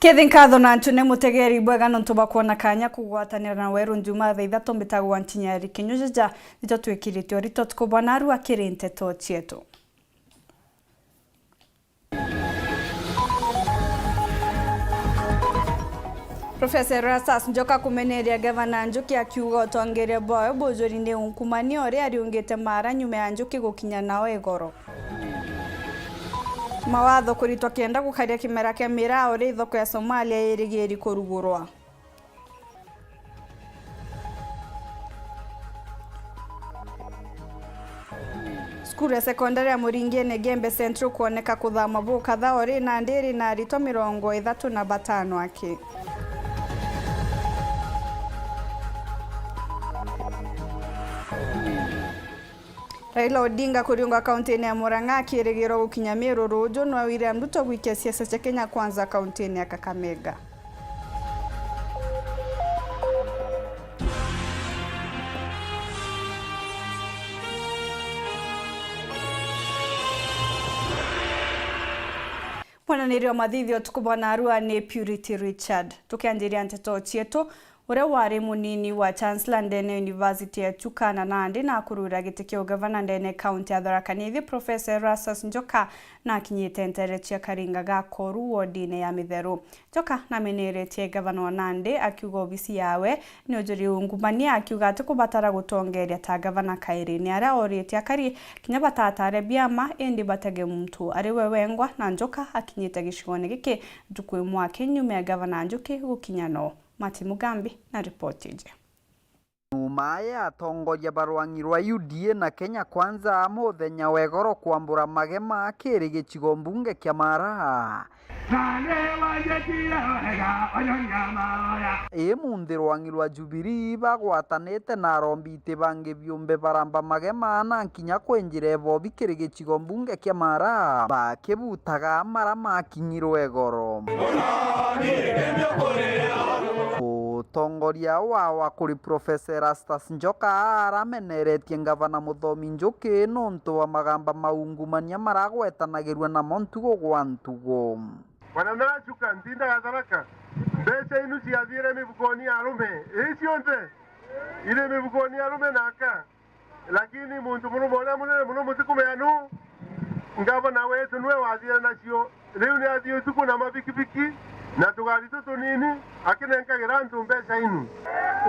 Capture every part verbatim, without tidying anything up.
Ithi nkatho na ntune mutegeri bwega nontu bwa kwona kanya kugwatanira na weru njuma thaa ithatu. Mbitagwa Ntinyari Kinyujaja, nito twikirite urito tukubona arua kiri nteto cietu. Profesa Erastus Njoka kumeneria Gavana Njuki akiuga utongeria bwawe bujuri ni unkumania uria ariungite mara nyuma ya Njuki gukinya nao igoro. Mawatho kuritwa kenda gukaria kimera kia miraa uria ithoko ya Somalia irigiri kurugurwa. Cukuru ya sekondari ya Muringiene Gembe Central kwoneka kuthama bukatha ori nandi iri na aritwa mirongo ithatu na batano aki. Raila Odinga kuriunga kaunti-ini ya Murang'a akirigirwa gukinya Meru ruju, nwe William Ruto gwikia siasa cia Kenya Kwanza kaunti-ini ya Kakamega. Mwananiri wa mathithio utuku bwa narua ni Purity Richard. Tukianjiria nteto cietu, uria wari munini wa Chancellor ndene University ya Chuka na nandi na kurwira giti kia ugavana ndene kaunti ya Tharaka Nithi, Professor Erastus Njoka, na akinyite ntere cia Karinga ga Koru wodine ya Mitheru. Njoka nameneretie gavana wa nandi akiuga obisi yawe ni ujuri ungumania, akiuga atikubatara gutongeria ta gavana kairi. Ni aria oritie akari kinya batatare biama indi batege muntu ari we wengwa, na Njoka akinyite gicigone giki ntuku imwe aki nyuma ya gavana Njuki gukinya no. Martin Mugambi na ripoti iji. Nyuma ya atongoria ba rwang'i rwa U D A na Kenya Kwanza muthenya wa igoro kwambura magema kiri gicigo mbunge kia Mara, imunthi rwang'i rwa Jubilee bagwatanite na arombi iti bangi biumbe baramba magema na nkinya kwinjira ibobi kiri gicigo mbunge kia Mara, bakibutaga mara makinyirwe igoro. Utongoria wawa kuri Professor Erastus Njoka arameneretie ngavana Muthomi Njuki nontu bwa magamba maungumania maragwetanagirua namo ntugo gwa ntugo. Bwana Nachuka, ntindaga Tharaka, mbeca inu ciathiire mibukoni ya arume, ii cionthe iri mibukoni ya arume na aka. Lakini muntu murume uria munene muno mutikumenya nu, ngavana wetu niwe wathiire nacio. Riu ni athii utuku na mabikibiki na tugari tutunini akinenkagira antu mbeca inu.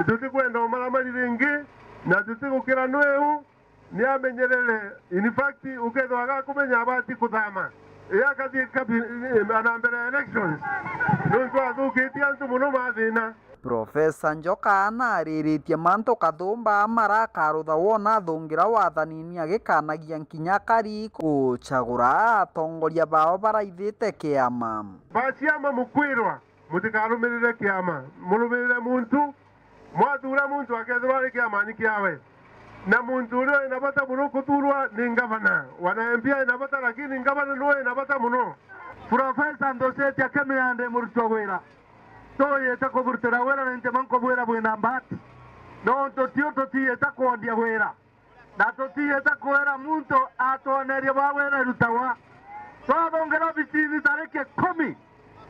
Tutikwenda umaramari ringi na tutigukira nwiu, ni amenyerere. In fact, ukethwa agakumenya abati kuthama, ii akathii kabi-, na mbere ya elections, nontu athukitie antu muno mathina. Profesa Njoka naariritie mantu kathumba marakarutha wona athungira wathanini agikanagia nkinya akari gucagura atongoria bao baraithite kiama. Ba ciama mukwirwa mutikarumirire kiama, murumirire muntu. Mwathura muntu akethirwa ari kiamani kiawe, na muntu uria wi na bata muno kuthurwa ni ngavana. Wana M P ai na bata, lakini ngavana niwe wi na bata muno. Profesa Nthucitia Kimiande murutwa wira. Tuyite kuburutira wira na ntima nkubwira bwina mbati, nontu tiu tutiyite kwendia wira, na tutiyite kwira muntu atwonerie bwa wira irutagwa. Twathungira obisini tariki ikumi,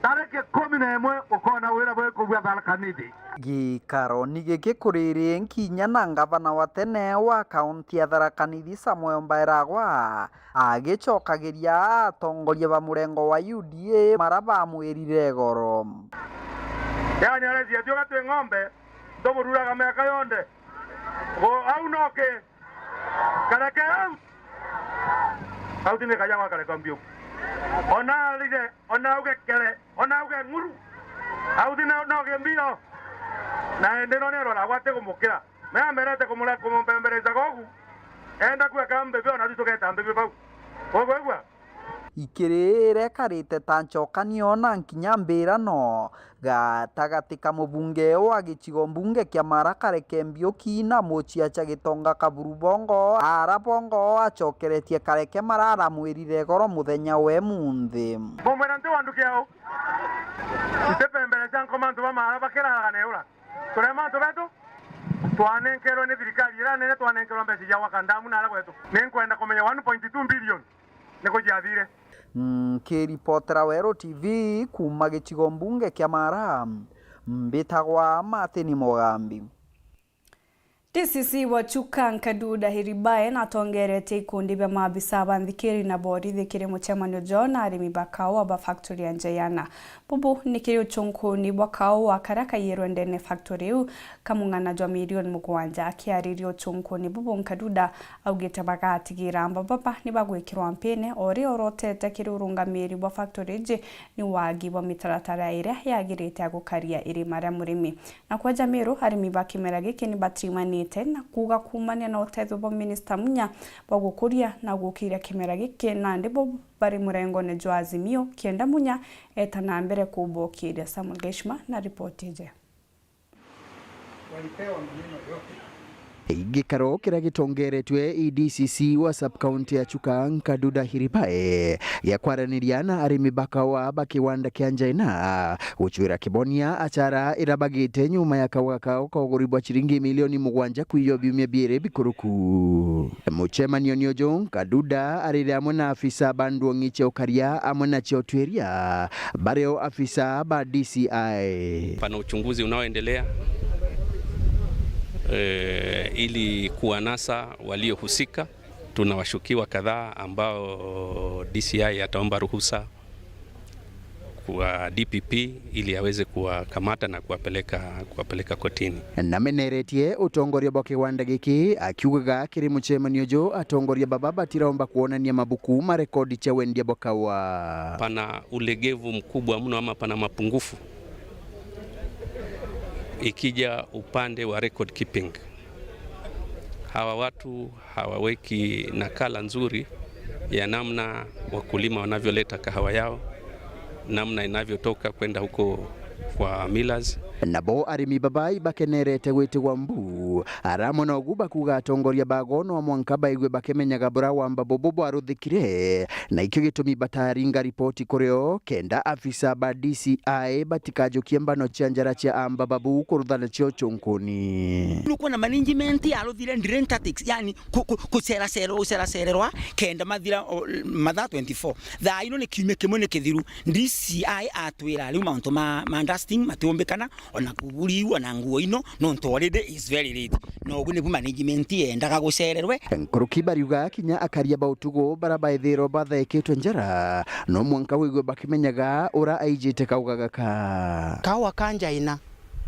tariki ikumi na imwe ukoona wira bwikubua Tharaka Nithi. Gikaroni giki kuriri nkinya na ngavana wa tene wa kaunti ya Tharaka Nithi Samuel Mbairagwa agicokagiria atongoria ba murengo wa U D A mara bamwirire igoro. Yani arecia tioga twi ng'ombe, ntumururaga miaka yonthe. Go au noki? Kareke au. Au ti ni kaja gwa kareka mbiu. Ona arire, ona auge kere, ona auge ng'uru. Au ti no, noki mbio. Na indi no ni aroragwa ati kumukira. Me amberete kumura-, kumumbembereca gogu. Enda kueka mbibi, ona tu tugeta mbibi bau. Koguo igua? Ikirire karite ta ncokanio na nkinya mbirano gatagati ka mubunge wa gicigo mbunge kia Mara Kareke Mbiuki na muciaca Gitonga Kaburu Bongo, ara Bongo acokeretie Kareke mara aramwirire igoro muthenya wa imunthi. Bumwira nti wandukia u? Nti pembere cia nkoma antu ba Mara bakiraraga neura. Turema antu betu, twanenkerwe ni thirikari ira nene, twanenkerwe mbeca cia gwaka ndamu nara gwetu. Ni nkwenda kumenya one point two billion ni ku ciathire. Nkiripotera Weru T V kuuma gicigo mbunge kia Mara, mbitagwa Martin Mugambi. D C C wa Chuka Nkaduda Hiribae natongeretie ikundi bia maabisa ba nthikiri na borithi kiri mucemanio jwao na arimi ba kaua ba factory ya Njayana. Bubu ni kiri uchunkuni bwa kaua karia kaiyirwe ndene factory iu ka mung'ana jwa milioni mugwanja. Akiariria uchunkuni bubu, Nkaduda augite bagatigira amba baba ni bagwikirwa mpine o uria urotete kiri urungamiri bwa factory iji ni wagi bwa mitaratara iria yagirite ya gukaria irima ria murimi. Na kweja Meru, arimi ba kimera giki ni batimanite na kuuga kuumania na utethio bwa minista Munya bwa gukuria na gukiria kimera giki, nandi bo bari murengone jwa Azimio, kenda Munya eta na mbere kubokiria. Samuel Geshima na ripoti iji. Gikaro kiria gitongeretwe i D C C wa sub-county ya Chuka, Nkaduda Hiribae, gia kwaraniria na arimi ba kaua ba kiwanda kia Njaina, gucwira kibonia achara ira bagite nyuma ya kaua kao ka uguri bwa ciringi milioni mugwanja kwiyo biumia biiri bikuruku. Mucemanio ni uju, Nkaduda arire amwe na afisa ba ndwong'i cia ukaria amwe na cia utwiria, bario afisa ba D C I. Pana uchunguzi unaoendelea, eh, ili kuwanasa waliohusika. Tuna washukiwa kadhaa ambao D C I ataomba ruhusa kwa D P P ili aweze kuwakamata na kuwapeleka, kuwapeleka kotini. Nameneretie utongoria bwa kiwanda giki, akiugaga kiri mucemanio uju atongoria baba batiraomba kuonania mabuku ma rekodi cia wendia bwa kaua. Pana ulegevu mkubwa mno ama pana mapungufu ikija upande wa record keeping. Hawa watu hawaweki nakala nzuri ya namna wakulima wanavyoleta kahawa yao, namna inavyotoka kwenda huko kwa millers. Nabo arimi baba ibakenerete gwitigwa mbu, aramwe na ugu bakuga atongoria bago no mwanka baigue bakimenyaga bura wamba bubu bwaruthikire, na ikio gitumi bataringa ripoti kurio, kenda afisa ba D C I batikajukie mbano cia njara cia amba babu kurutha nacio chunkuni. Nukwona management yaruthire delay tactics, yani ku-, ku-, kuceracererwa, guceracererwa, kenda mathira, o, mathaa twenty-four. Thaa ino ni kiumia kimwe ni kithiru, D C I atwira riu mauntu ma, ma dusting matiumbikana, ona kuburi iu, ona nguo ino, nontu already is very late. Na ugu nibu management yendaga gucererwe. Nkuruki bariuga kinya akaria ba utugu bara baithirwa bathaikitwe njara, no mwanka wigue bakimenyaga ura aijite kauga gaka. Kaua ka Njaina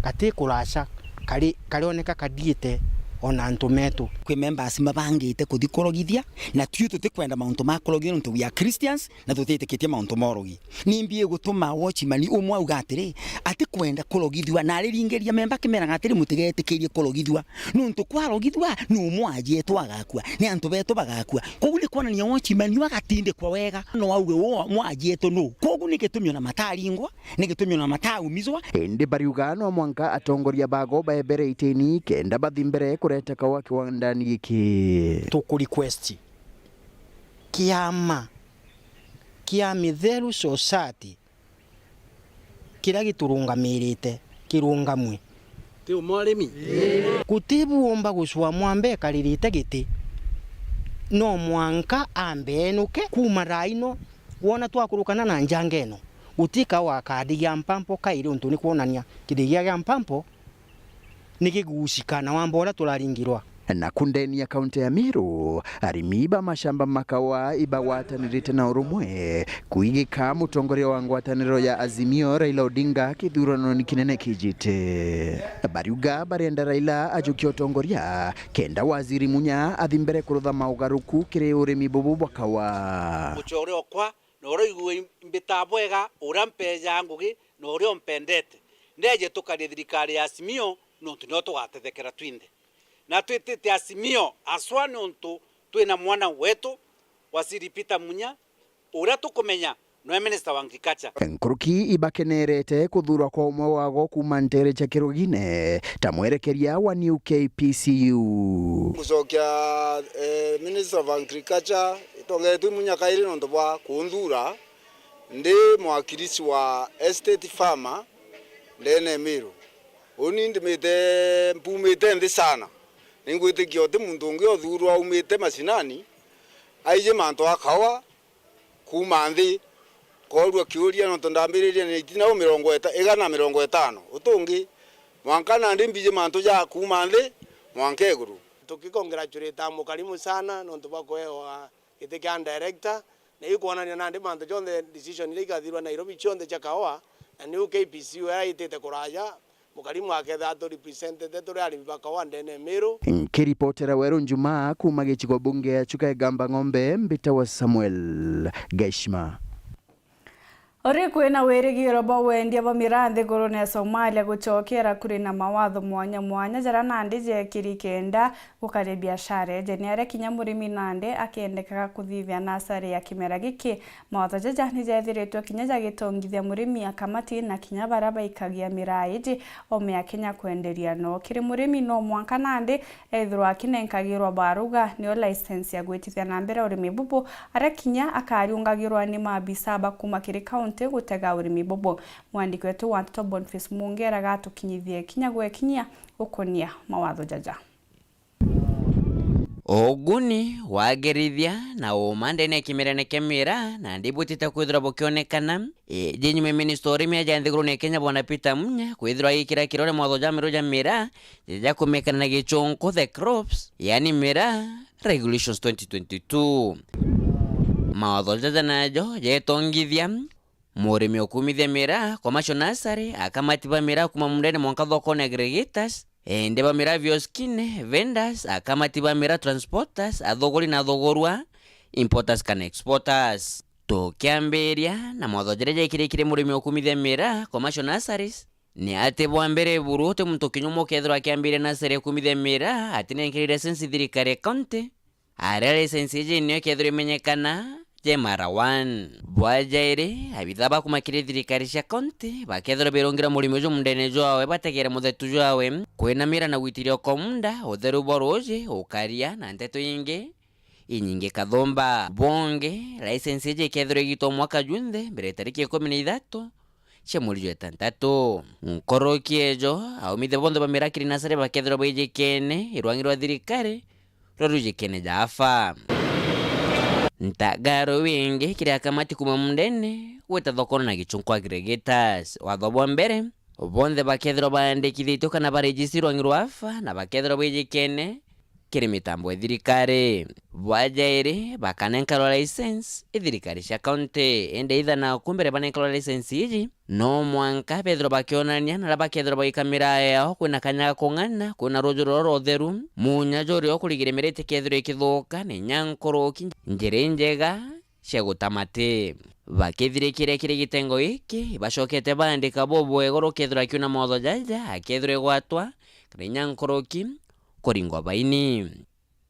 gati kuraca, kari, karioneka kadiite ona antu metu. Kwi members mabangite kuthi kurogithia, na tui tutikwenda mauntu ma kurogithia nontu we are Christians, na tutitikitie mauntu ma urogi. Nimbi igutuma watchman umwe auga atiri, atikwenda kurogithua, na ariringiria memba akimeraga atiri, mutigetikirie kurogithua, nontu kwarogithua ni umwe wa aji etu agakua, ni antu betu bagakua. Koguo ni kwonania watchman uyu agatindikwa wega, no auge uu mwaji etu nu. Koguo ni gitumi ona mataringwa, ni gitumi ona mataumizwa. Indi bariuga no mwanka atongoria bago baebere itini kenda bathi mbere kureta kaua kiwandani giki. Tuku request kiama kia Mitheru Society kiria giturungamirite kirungamwe. Ti umwe arimi? Guti bu umba gucua mwamba ekaririte giti. No mwanka ambe enuke kuuma thaa ino, wona twakurukana na njanga ino. Guti kaua kadi gia mpampo kairi untu ni kwonania kithigia gia mpampo ni gigucika na wamba uria turaringirwa. Naku ndeni ya kaunti ya Meru, arimi ba mashamba ma kaua ibagwatanirite na urumwe kuigika mutongoria wa ngwataniro ya Azimio Raila Odinga kithuranoni kinene kijite. Bariuga barenda Raila ajukie utongoria kenda waziri Munya athi mbere kurutha maugaruku kiri urimi bubu bwa kaua. Muchore okwa na uria uigua imbitaa bwega, uria mpeejaa ngugi, na uria umpendete. Ndeeje tukarie thirikari ya Azimio, nontu nio tugatethekera twinthe. Na twitite Azimio aswa niuntu twina mwana wetu, Waziri Peter Munya, uria tukumenya noe Minister wa Agriculture. Nkuruki ibakenerete kuthuurwa kwa umwe wago kuuma nteere cia Kirugine ta mwerekeria wa new K P C U. Gucokia, eh, Minister of Agriculture, itongeretwe Munya kairi nontu bwa kunthuura ndi mwakilishi wa estate farmer ndene ya Meru. Uni ndimite, mpumite nthi sana. Ningwitikia uti muntu ungi uthuurwa aumite mashinani, aiji mantu a kaua, kuuma nthi. Koorua kiuria, nontu ndambiririe na itina u mirongo eta-, igana mirongo itano. Utungi, mwanka nandi mbiji mantu ja kuuma nthi mwanka iguru. Tukicongratulate Mukarimu sana nontu bwa kuewa giti kia director, na ikwonania nandi mantu jonthe, decision iria ikathirwa Nairobi cionthe cia kaoa, na niu K P C U iria itite kuraja, Mukarimu akethira atu representete turi arimi ba kaoa ndene ya Meru. Nkiripotera Weru Njumaa kuuma gicigo bunge ya Chuka Igamba Ng'ombe, mbitawa Samuel Gaishima. Uri kwina wirigiro bwa wendia bwa miraa nthigurune ya Somalia gucokera kuri na mawatho mwanya mwanya jaria nandi jekiri kenda gukari biashara eje. Ni aria kinya murimi nandi akendekaga kuthithia nasari ya kimera giki. Mawatho jaja ni jethiritwe kinya jagitongithia murimi, akamati na kinya baria baikagia miraa iji ome ya kinya kwenderia no. Kiri murimi no mwanka nandi ethirwa akinenkagirwa baruga, niyo license ya gwitithia na mbere urimi bubu, aria kinya akariungagirwa ni maabisa ba kuuma kiri kaunti gutega urimi bubu. Mwandiki wetu wa nteto Boniface Mungera gatukinyithie kinya gwekinyia gukonia mawatho jaja. Uguni, wagerithia na uuma ndene ya kimerene kia miraa nandi butite kwithirwa bukionekana. Iji nyuma ya minista wa urimi aja nthigurune ya Kenya, Bwana Peter Munya, kwithirwa agikira kirore mawatho ja meru ja miraa jaja kumenyekana na gichunku the crops, yaani miraa regulations twenty twenty-two. Mawatho jaja najo jetongithia murimi ukumithia miraa, commercial nursery, akamati ba miraa kuuma mundene mwanka thokone, aggregators, ende ba miraa vioskine, vendors, akamati ba miraa, transporters, athuguri na athugurwa, importers kana exporters. Tukiambiria na mawatho jaria jaikirikire murimi ukumithia miraa, commercial nurseries, ni ati bwa mbere buru uti muntu kinya umwe ukethirwa akiambiria nursery ya kumithia miraa atinenkerire license thirikari ya county. Aria license iji niyo ikethirwa imenyekana J M R one. Bwa jairi, abitha ba kuuma kiri thirikari cia county bakethirwa birungira murimi uju mundene jwawe, bategere muthetu jwawe, kwinamira na gwitiria ukomunda, utheru bwa ruuji, ukaria na nteto ingi inyingi kathumba. Bungi, license iji ikethirwa igitwa mwaka junthe mbere ya tariki ikumi na ithatu cia mweri jwa itantatu. Nkoroki ejo, aumithia bonthe ba miraa kiri nasari bakethirwa baijikene irwangi rwa thirikari rwa rujikene ja afa. Ntagaro wingi kiri akamati kuuma mundene gwita thokone na gichunku aggregators. Watho bwa mbere, bonthe bakethirwa baandikithitue kana baregister irwangi rwa afa na bakethirwa baijikene kiri mitambo ya thirikari. Bwa jairi, bakanenkerwa license i thirikari cia county, indi itha naku mbere banenkerwa license iji, no mwanka bethirwa bakionania naria bakethirwa bagika miraa yao kwina kanya ga kung'ana, kwina ruuji ruria rutheru, munya jurio kurigiria miraa itikethirwe ikithuka, na inya nkuruki njira injega cia guta mati. Bakithirikiria kiri gitengo giki, ibacokete baandika bubwega uria ukethirwa akiuna mawatho jaja, akethirwa igwatwa, kana inya nkuruki kuringwa baini.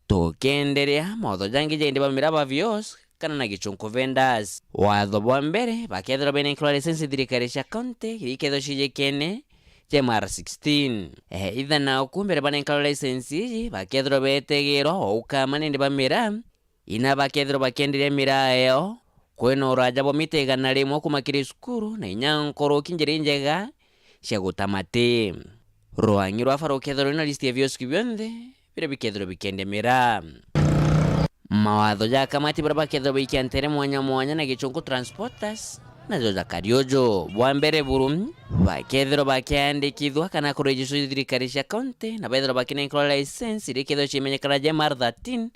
Tukienderea, mawatho jangi jaindi ba miraa ba vios, kana na gichunku vendors. Watho bwa mbere, bakethirwa benenkerwa license thirikari cia county, iria ikethirwa cijikene, J M R sixteen. E, itha naku mbere banenkerwa license iji, bakethirwa betegerwa o ukama nindi ba miraa, ina bakethirwa bakienderia miraa yao, kwina uraja bwa mita igana rimwe kuuma kiri cukuru, na inya nkuruki njira injega cia guta mati. Rwangi rwa afa rukethirwa rwina list ya vioski bionthe biria bikethirwa bikiendia miraa. Mawatho ja akamati baria bakethirwa baikia ntere mwanya mwanya na gichunku transporters, najo jakari uju. Bwa mbere buru, bakethirwa bakiandikithua kana kuregister i thirikari cia county, na bethirwa bakinenkerwa license iria ikethirwa cimenyekana J M R thirteen,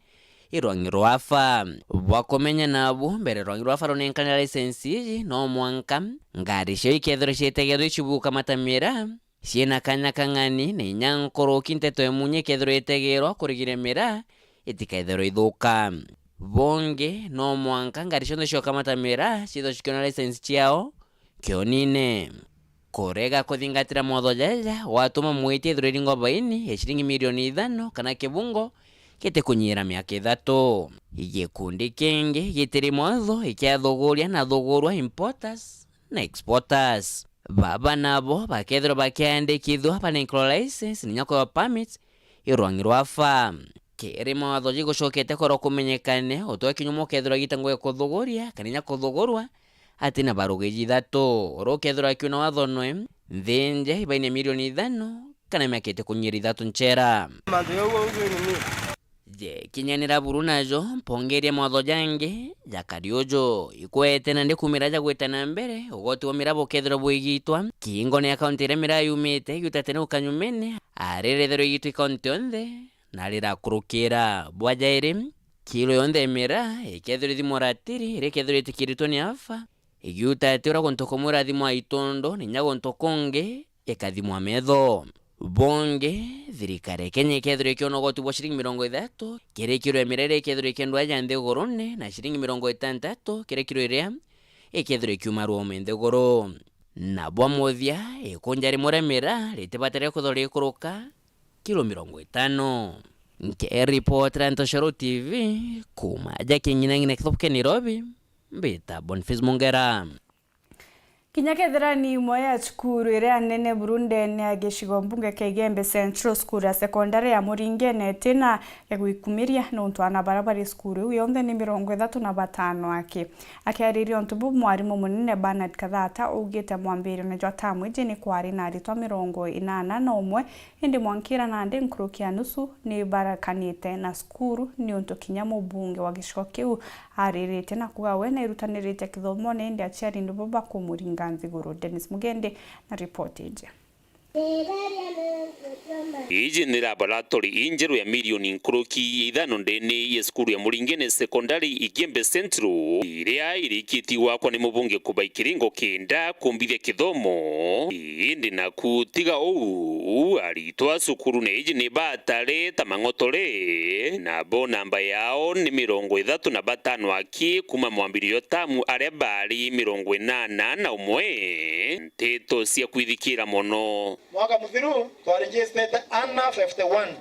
i rwangi rwa afa. Bwa kumenya nabu, mbere rwangi rwa afa runenkane license iji, no mwanka ngari ciao ikethirwa cietegerwa icibuka mata miraa, ciina kanya kang'ani, na inya nkuruki nteto imunye ikethirwa itegerwa kurigiria miraa itikethirwa ithuka. Bungi, no mwanka ngari cionthe cioka mata miraa ciithirwa cikiona license ciao kionine. Kurega kuthingatira mawatho jaja gwatuma mwiti ethirwa iringwa baini ya ciringi milioni ithano kana kibungo gitikunyira miaka ithatu. Gikundi kingi gitiri mawatho ikiathuguria na thugurwa importers na exporters. Baba nabo bakethirwa bakiandikithua banenkerwa license na inya kwewa permits i rwangi rwa afa. Kiri mawatho jigucokete kwirwa kumenyekane, utwe kinya umwe ukethirwa agita ngugi ya kuthuguria kana inya kuthugurwa atina barugi jithatu. Uria ukethirwa akiuna watho nwe, nthinje ibaine milioni ithano kana miaka itikunyira ithatu nchera. Mantu jau au ni Je, kinyanira buru najo, mpongeria mawatho jangi ja Kariuju. Ikwete nandi kumira jagwita na mbere, ugoti bwa miraa bukethirwa bwigitwa kiingone ya kaunti iria miraa yumite, igiuta tene gukanyumene, ari rithirwa igitwa kaunti yonthe, na rirakurukira. Bwa jairi, kilo yonthe ya miraa ikethirwa ithimwa ratiri, iria ikethirwa itikiritwe ni afa, igiuta ati uria guntu kumwe irathimwa itundu, na inya guntu kungi ikathimwa metho. Bungi, thirikari ya Kenya ikethirwa ikiona ugoti bwa ciringi mirongo ithatu kiri kiro ya miraa iria ikethirwa ikiendwa aja nthigurune, na ciringi mirongo itantatu kiri kiro iria ikethirwa ikiuma Rome nthiguru. Na bwa muthia, ikunja rimwe ria miraa ritibatire kwithirwa rikuruka kiro mirongo itano. Nkiripotera Ntoshoro T V, kuuma aja king'inang'ina kithubu kia Nairobi, mbita Boniface Mungera. Kinya kethira ni imwe ya cukuru iria nene buru ndene ya gicigo mbunge kia Igembe Central, cukuru ya sekondari ya Muringene itina ya gwikumiria, nontu ana baria bari cukuru iu yonthe ni mirongo ithatu na batano aki. Akiariria untu buu, mwarimu munene Bernard Kathata augite mwambirione jwa tamu iji ni kwari na aritwa mirongo inana na umwe, indi mwankira nandi nkuruki ya nusu ni barekanite na cukuru, niuntu kinya mubunge wa gicigo kiu ariritie na kuuga we nairutanirite kithomone, indi aciari nibo bakumuringa nthiguru. Dennis Mugendi na ripoti iji. Iji ni laboratory injeru ya milioni nkuruki ya ithano ndene ya cukuru ya Muringene Secondary Igembe Central, iria irikitie gwakwa ni mubunge Kubai Kiringo kenda kumbithia kithomo. Indi naku tiga uu, aritwa cukurune iji ni batare ta mang'otore, nabo namba yao ni mirongo ithatu na batano aki kuma mwambirio tamu aria bari mirongo inana na umwe. Nteto cia kwithikira mono. Mwaka muthiru twa registered ana fifty one.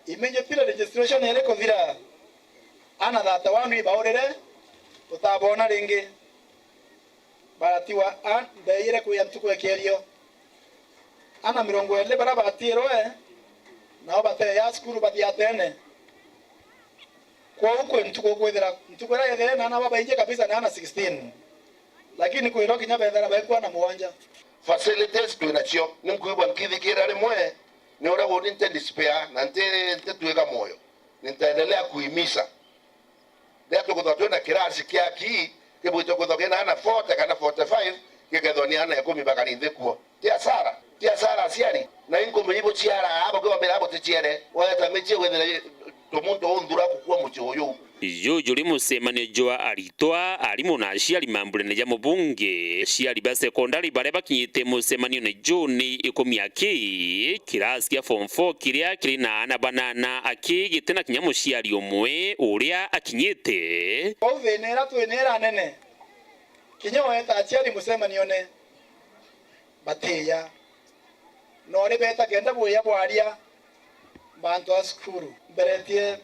Imenyekire registration iri kuthira, ana thirty one ibaurire, tutabona ringi. Baratiwa a, mbeire kwia ntuku ya kierio. Ana mirongo iri baria batirwe, nao bateya cukuru bathiatene. Kwou kwi ntuku kwithira, ntuku iria yethire na ana babaingi kabisa ni ana sixteen. Lakini kwirwa kinya bethira baikua na mugwanja. Facilities twinacio, ni nkwigua nkithikira rimwe, ni uria uni nti despair na nti, ntitwika moyo. Nitaendelea kuhimiza. Riria tukwithwa twina kirasi kia ki, kibwitwe kwithwa kina ana forty kana forty-five, gikethwa ni ana ikumi bakari nthi kuo. Ti asara? Ti asara aciari? Na inkumenya ibuciaraa, bukiwambira buticiere, weta micie withire tumuntu unthura gukua mucii uyu. Juju ri mucemanio jwa aritwa, arimu na aciari mamburene ja mubunge. Aciari ba sekondari baria bakinyite mucemanione juu ni ikumi aki, kirasi kia form four kiria kiri na ana banana aki giti na kinya muciari umwe uria akinyite. Kwou thina iria twina iria nene, kinya weta aciari mucemanione, batiya. Nori beta kenda buya bwaria mantu a cukuru. Mberetie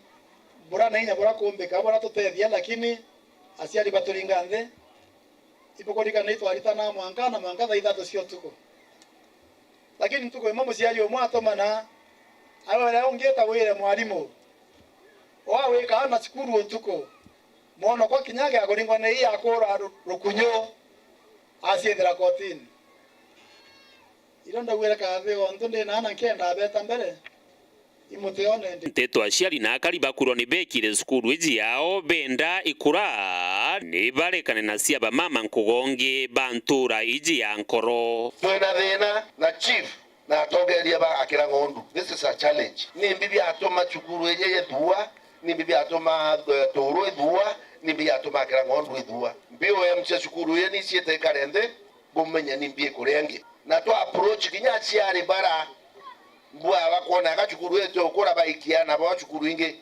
bura na inya bura kumbika bura tutethia, lakini aciari baturinga nthi. Ibukurikana itwaritana mwanka na mwanka thaa ithatu cia utuku. Lakini ntuku imwe muciari umwe atumana, arore ungi etagwire mwarimu. Wa wika ana cukuru utuku, mwanokwa kinya agia kuringwa ni ii akura ru-, rukunyu, aciithira kotini. Irio ndauire kathi ontu ndi na ana nkenda abeta mbere, imutione ndi. Nteto aciari na akari bakwirwa ni bekire cukuru iji yao benda ikura, ni barekane na cia bamama nkugongi ba ntura iji ya Nkoro. Twina thina na chief na atongeria ba Akira Ng'ondu. This is a challenge. Nimbi biatuma cukuru iji yithua? Nimbi biatuma, eh, Turu ithua? Nimbi biatuma Akira Ng'ondu ithua? Mbi O M cia cukuru iji niciite ikare nthi, bumenye nimbi ikuria ingi. Na twa approach kinya aciari bara mbua bakwona ka cukuru iji ti ukura baikia na bo cukuru ingi.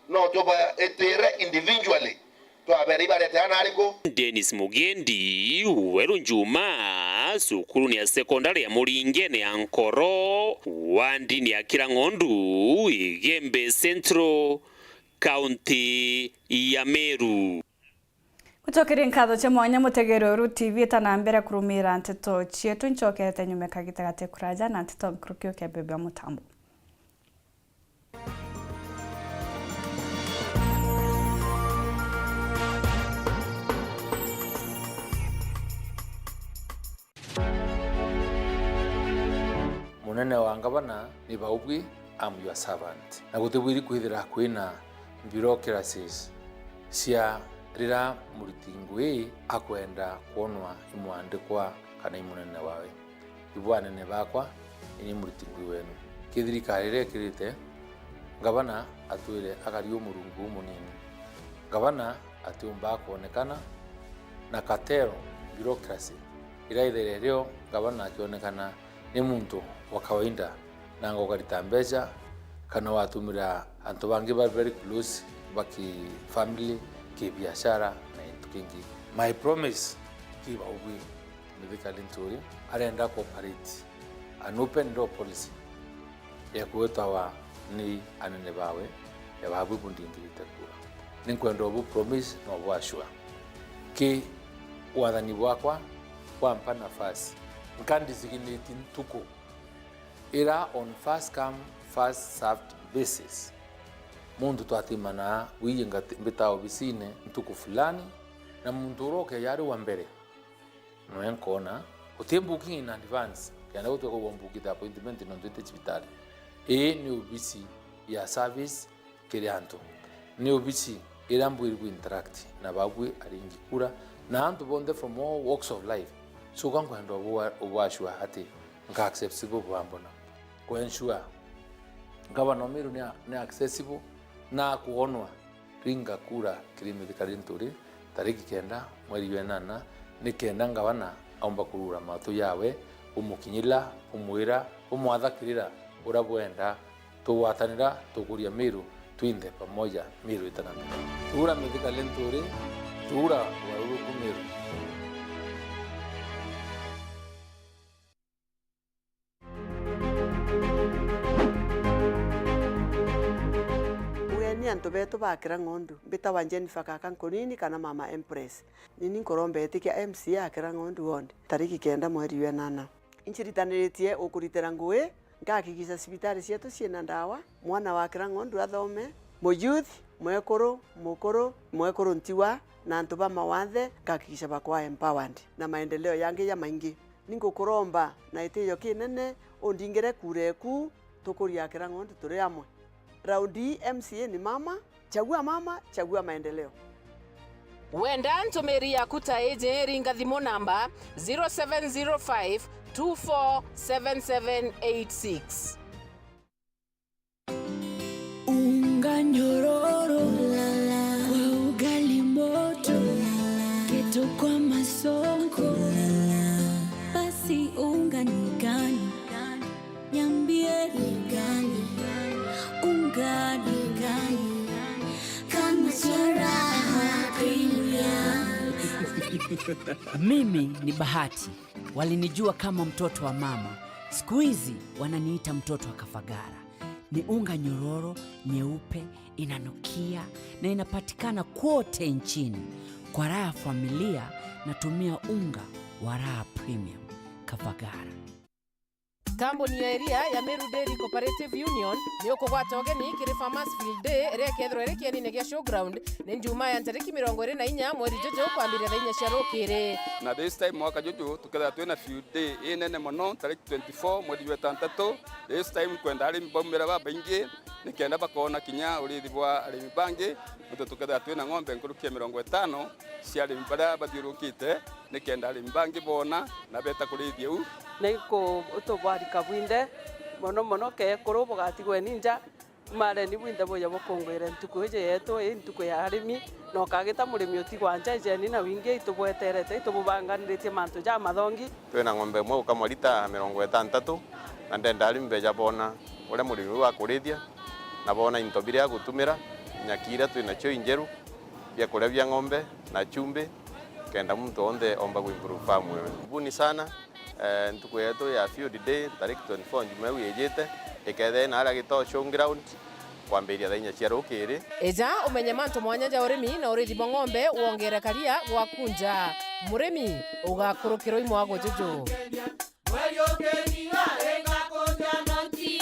No tubaitire individually. Twabere ibarete ana ariku? Dennis Mugendi, Weru Njuma, cukurune ya sekondari ya Muringene ya Nkoro, wandini ya Kirang'ondu, Igembe Central, kaunti ya Meru. Gucokeria nkatho cia mwanya mutegeri Weru T V, eta na mbere kurumira nteto cietu, ncokerete nyuma kagita gati kuraja na nteto nkuruki ukiambia mutambo. Munene wa ngavana ni Baubwi am your servant. Na gutibwiri kwithira kwina bureaucracies cia rira muriti ngui akwenda kwonwa i mwandikwa kana i munene wawe. Ibwa anene bakwa, ini muriti ngui wenu. Ki thirikari iria ikirite, ngavana atwire akari umurungu umunini. Ngavana atiumba kwonekana na cartel, bureaucracy, iraithere rio ngavana akionekana ni muntu wa kawaida, nanga ukarita mbeca, kana watumira antu bangi ba very close, ba ki family, ki biashara, na into kingi. My promise ki baubwi, Mithika Linturi arenda ku operate an open door policy ya kwitawa ni anene bawe, ya babwi bundingirite kura. Ninkwenda ubu promise na ubu assure. Ki wathani bwakwa bwampa nafasi, nka designate ntuku ira on first come, first served basis. Muntu twatimanaa, wiji ngati-, mbita obisine ntuku fulani, na muntu uria ukeja ari wa mbere, noe nkoona, uti booking in advance, kenda gutwika kwigua mbukite appointment nontu iti cibitari. Ii ni obisi ya service kiri antu. Ni obisi iria mbwiri ku interact na babwi aringi kura na antu bonthe from all walks of life. So ka nkwenda ubu-, ubu assure ati nka accessible bwambona. Ku ensure ngavana o Meru ni a-, ni accessible na akwonwa. Ringa kura kiri Mithika Linturi tariki kenda mweri jwa inana, ni kenda ngavana aumba kurura matu jawe, bumukinyila, bumwira, bumwathakirira uria bwenda. Tugwatanira, tukuria Meru, twinthe pamoja, Meru itana mbere. Tuura Mithika Linturi, tuura ugaruruku Meru. Ugeni antu betu ba Kirang'ondu, mbitawa Jennifer Kaka Nkunini kana Mama Empress. Nini nkuromba itikia M C A a Kirang'ondu Ward, tariki kenda mweri jwa inana. Inciritaniritie ukuritira ngui, ngakikisha cibitari cietu ciina ndawa, mwana wa Kirang'ondu athome, mu youth, mwekuru, mukuru, mwekuru ntiwa, na antu ba mawathe, ngakikisha bakwa empowered, na maendeleo yangi jamaingi. Ningukuromba na itiyo kinene undingire kura eku, tukuria Kirang'ondu turi amwe. Raundi ii M C A ni mama, chagua mama, chagua maendeleo. Wenda ntumiri yaku ta iji, ringa thimu namba zero seven zero five two four seven seven eight six. Unga nyororo kwa ugali moto, keto kwa masonko. Basi unga ni gani? Niambie ni gani? Unga ni gani? Kama cha Raha Premium. Mimi ni Bahati. Walinijua kama mtoto wa mama. Siku hizi wananiita mtoto wa Kafagara. Ni unga nyororo, nyeupe, inanukia na inapatikana kwote nchini. Kwa raha ya familia, natumia unga wa Raha Premium. Kafagara. Kambuni ya iria ya Meru Dairy Cooperative Union ni ukugwata ugeni kiri Farmers Field Day, iria ikethirwa iri kienine gia Showground, ni Njumaa ya ntariki mirongo iri na inya mweri juju, kwambiria thaa inya cia rukiri. Na this time mwaka juju tukethirwa twina field day inene mono, tariki twenty-four mweri jwa itantatu. This time kwenda arimi baumira babaingi, nikenda bakoona kinya urithi bwa arimi bangi, nontu tukethirwa twina ng'ombe nkuruki ya mirongo itano cia arimi baria bathiurukite, nikenda arimi bangi boona na beeta kurithia u. Na iku utubwarika bwinthe, mono mono keekuru bugatigwe ni nja. Mareni bwinthe buja bukungwire ntuku iji yeetu, ii ntuku ya arimi, na ukagita murimi utigwa nja. Ijeni na wingi, itubweterete, itububanganiritie mantu jamathongi. Twina ng'ombe imwe ukamwa lita mirongo itantatu, na ndenda arimi beja boona uria murimi uu akurithia, na boona into biria agutumira, nyaki iria twinacio injeru, biakuria bia ng'ombe, na chumbi, kenda muntu onthe omba kuimprove farm ewe. Karibuni sana. Eh, ntuku yeetu ya field day, tariki twenty-four Njumaa iu ijite, ikethira ina aria Gitoo Showground, kwambiria thaa inya cia rukiri. Ija umenye mantu mwanya ja urimi na urithi bwa ng'ombe, wongere karia gwaku nja. Murimi, ugakurukirwa i mwago juju.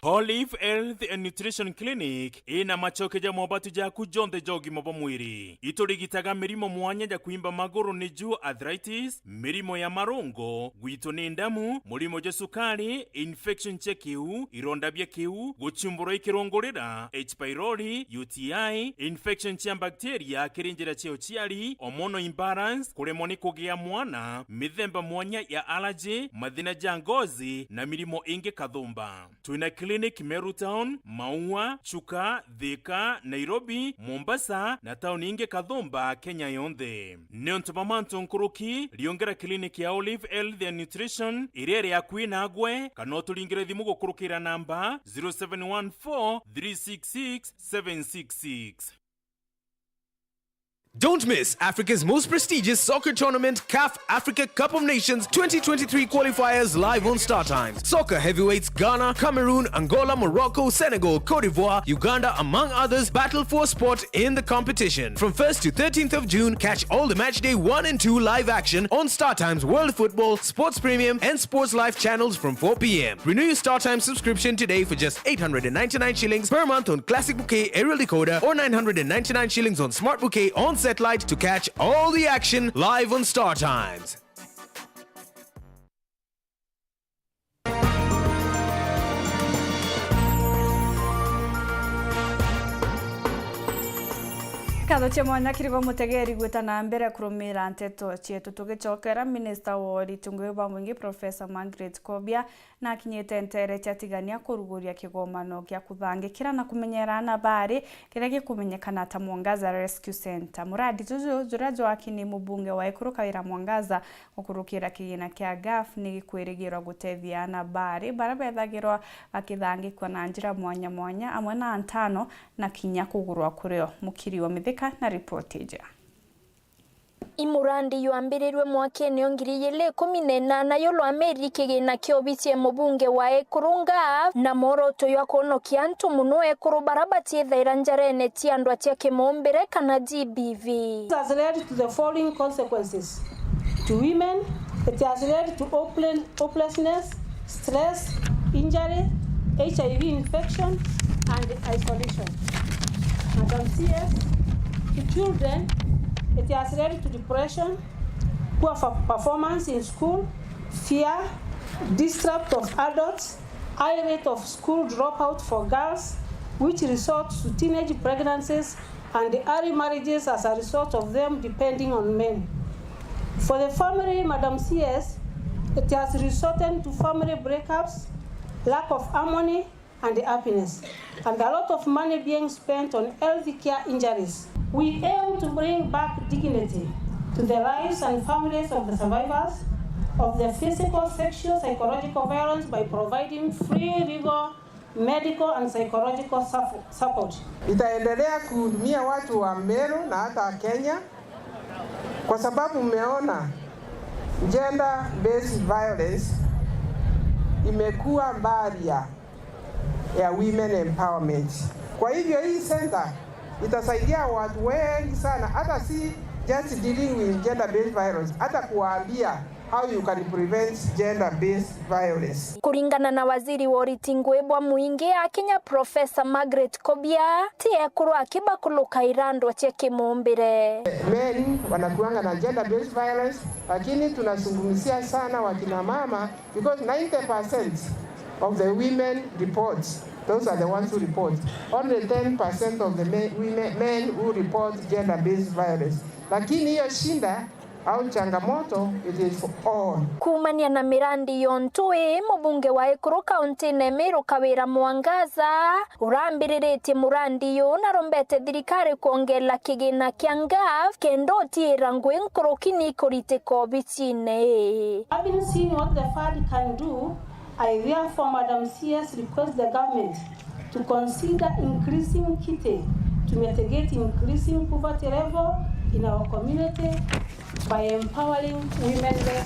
Olive Health and Nutrition Clinic ina macoke ja mobatu jaku jonthe ja ugima bwa mwiri. Iturigitaga mirimo mwanya ja kwimba maguru, niju arthritis, mirimo ya marungo, gwitwo ni ndamu, murimo jwa sukari, infection cia kiu, ironda bia kiu, guchumburwa i kirungurira, H pylori, U T I, infection cia bacteria kiri njira cia uciari, hormonal imbalance, kuremwa ni kugia mwana, mithemba mwanya ya allergy, mathina ja ngozi na mirimo ingi kathumba. Twina clinic Meru Town, Maua, Chuka, Thika, Nairobi, Mombasa na tauni ingi kathumba Kenya yonthe. Niuntu bwa mantu nkuruki, riongera clinic ya Olive Health and Nutrition iria iri akui nagwe, kana uturingire thimu gukurukira namba zero seven one four three six six seven six six. Don't miss Africa's most prestigious soccer tournament, CAF Africa Cup of Nations twenty twenty-three qualifiers, live on Star Times. Soccer heavyweights Ghana, Cameroon, Angola, Morocco, Senegal, Cote d'Ivoire, Uganda, among others, battle for a spot in the competition. From first to thirteenth of June, catch all the match day one and two live action on Star Times World Football, Sports Premium, and Sports Life channels from four p m. Renew your Star Times subscription today for just eight hundred and ninety-nine shillings per month on Classic Bouquet aerial decoder or nine hundred and ninety-nine shillings on Smart Bouquet on satellite to catch all the action live on Star Times. Nkatho cia mwanya kiri gwe mutegeri gwita na mbere kurumira nteto cietu. Tugicokera, minista wa uriti ngugi bwa mwingi Professor Margaret Kobia nakinyite nteere cia Tigania kuruguria kigomano gia kuthangikira na kumenyera ana baari kiria gikumenyekana ta Mwangaza Rescue Centre. Muradi juju juria jwaki ni mubunge wa Ekuru Kawira Mwangaza gukurukira kigina kia GAF ni gikwirigirwa gutethia ana baari baria bethagirwa bakithangikwa na njira mwanya mwanya, amwe na ntano na kinya kugurwa kurio. Mukiri wa Mithika na ripoti iji. I murandi ywaambirirue mwakene o ngiri igiri ikumi na inana yulwa meri kigina kia obici ya mubunge wa Ekuru GAF, na mworoto jwa kwonokia antu mono ekuru bara baciithaira njarene cia andu acia kimumbire kana G B V. It has led to the following consequences. To women, it has led to hopeless-, hopelessness, stress, injury, H I V infection, and isolation. Madam C S, to children, it has led to depression, poor fa-, performance in school, fear, distrust of adults, high rate of school dropout for girls, which results to teenage pregnancies, and early marriages as a result of them depending on men. For the family, Madam C S, it has resulted to family breakups, lack of harmony and happiness, and a lot of money being spent on health care injuries. We aim to bring back dignity to the lives and families of the survivors of the physical, sexual, psychological violence by providing free legal, medical and psychological suffo-, support. Itaendelea kuhudumia watu wa Meru na hata Kenya, kwa sababu mmeona gender based violence imekuwa barrier ya women empowerment. Kwa hivyo hii center itasaidia watu wengi sana, hata si just dealing with gender based violence, hata kuwaambia how you can prevent gender based violence. Kuringana na waziri wa uriti ngugi bwa mwingi a Kenya, Professor Margaret Kobia, ti ekuru aki bakulukaira ndwa cia kimumbire. Men wanakuanga na gender based violence, lakini tunazungumzia sana wakina mama, because ninety percent of the women reports, those are the ones who report. Only ten percent of the men, women, men who report gender based violence. Lakini hiyo shida au changamoto, it is for all. Kuumania na mirandi yontu ii, mubunge wa Ekuru kaunti-ini Meru Kawira Mwangaza urambiriritie murandi uu na rombete thirikari kwongerera kigina kia GAF kenda utiira ngugi nkuruki ni ikuritika obici-ini ii. Having seen what the fund can do, I therefore, Madam C S, request the government to consider increasing kiti to mitigate increasing poverty level in our community by empowering women led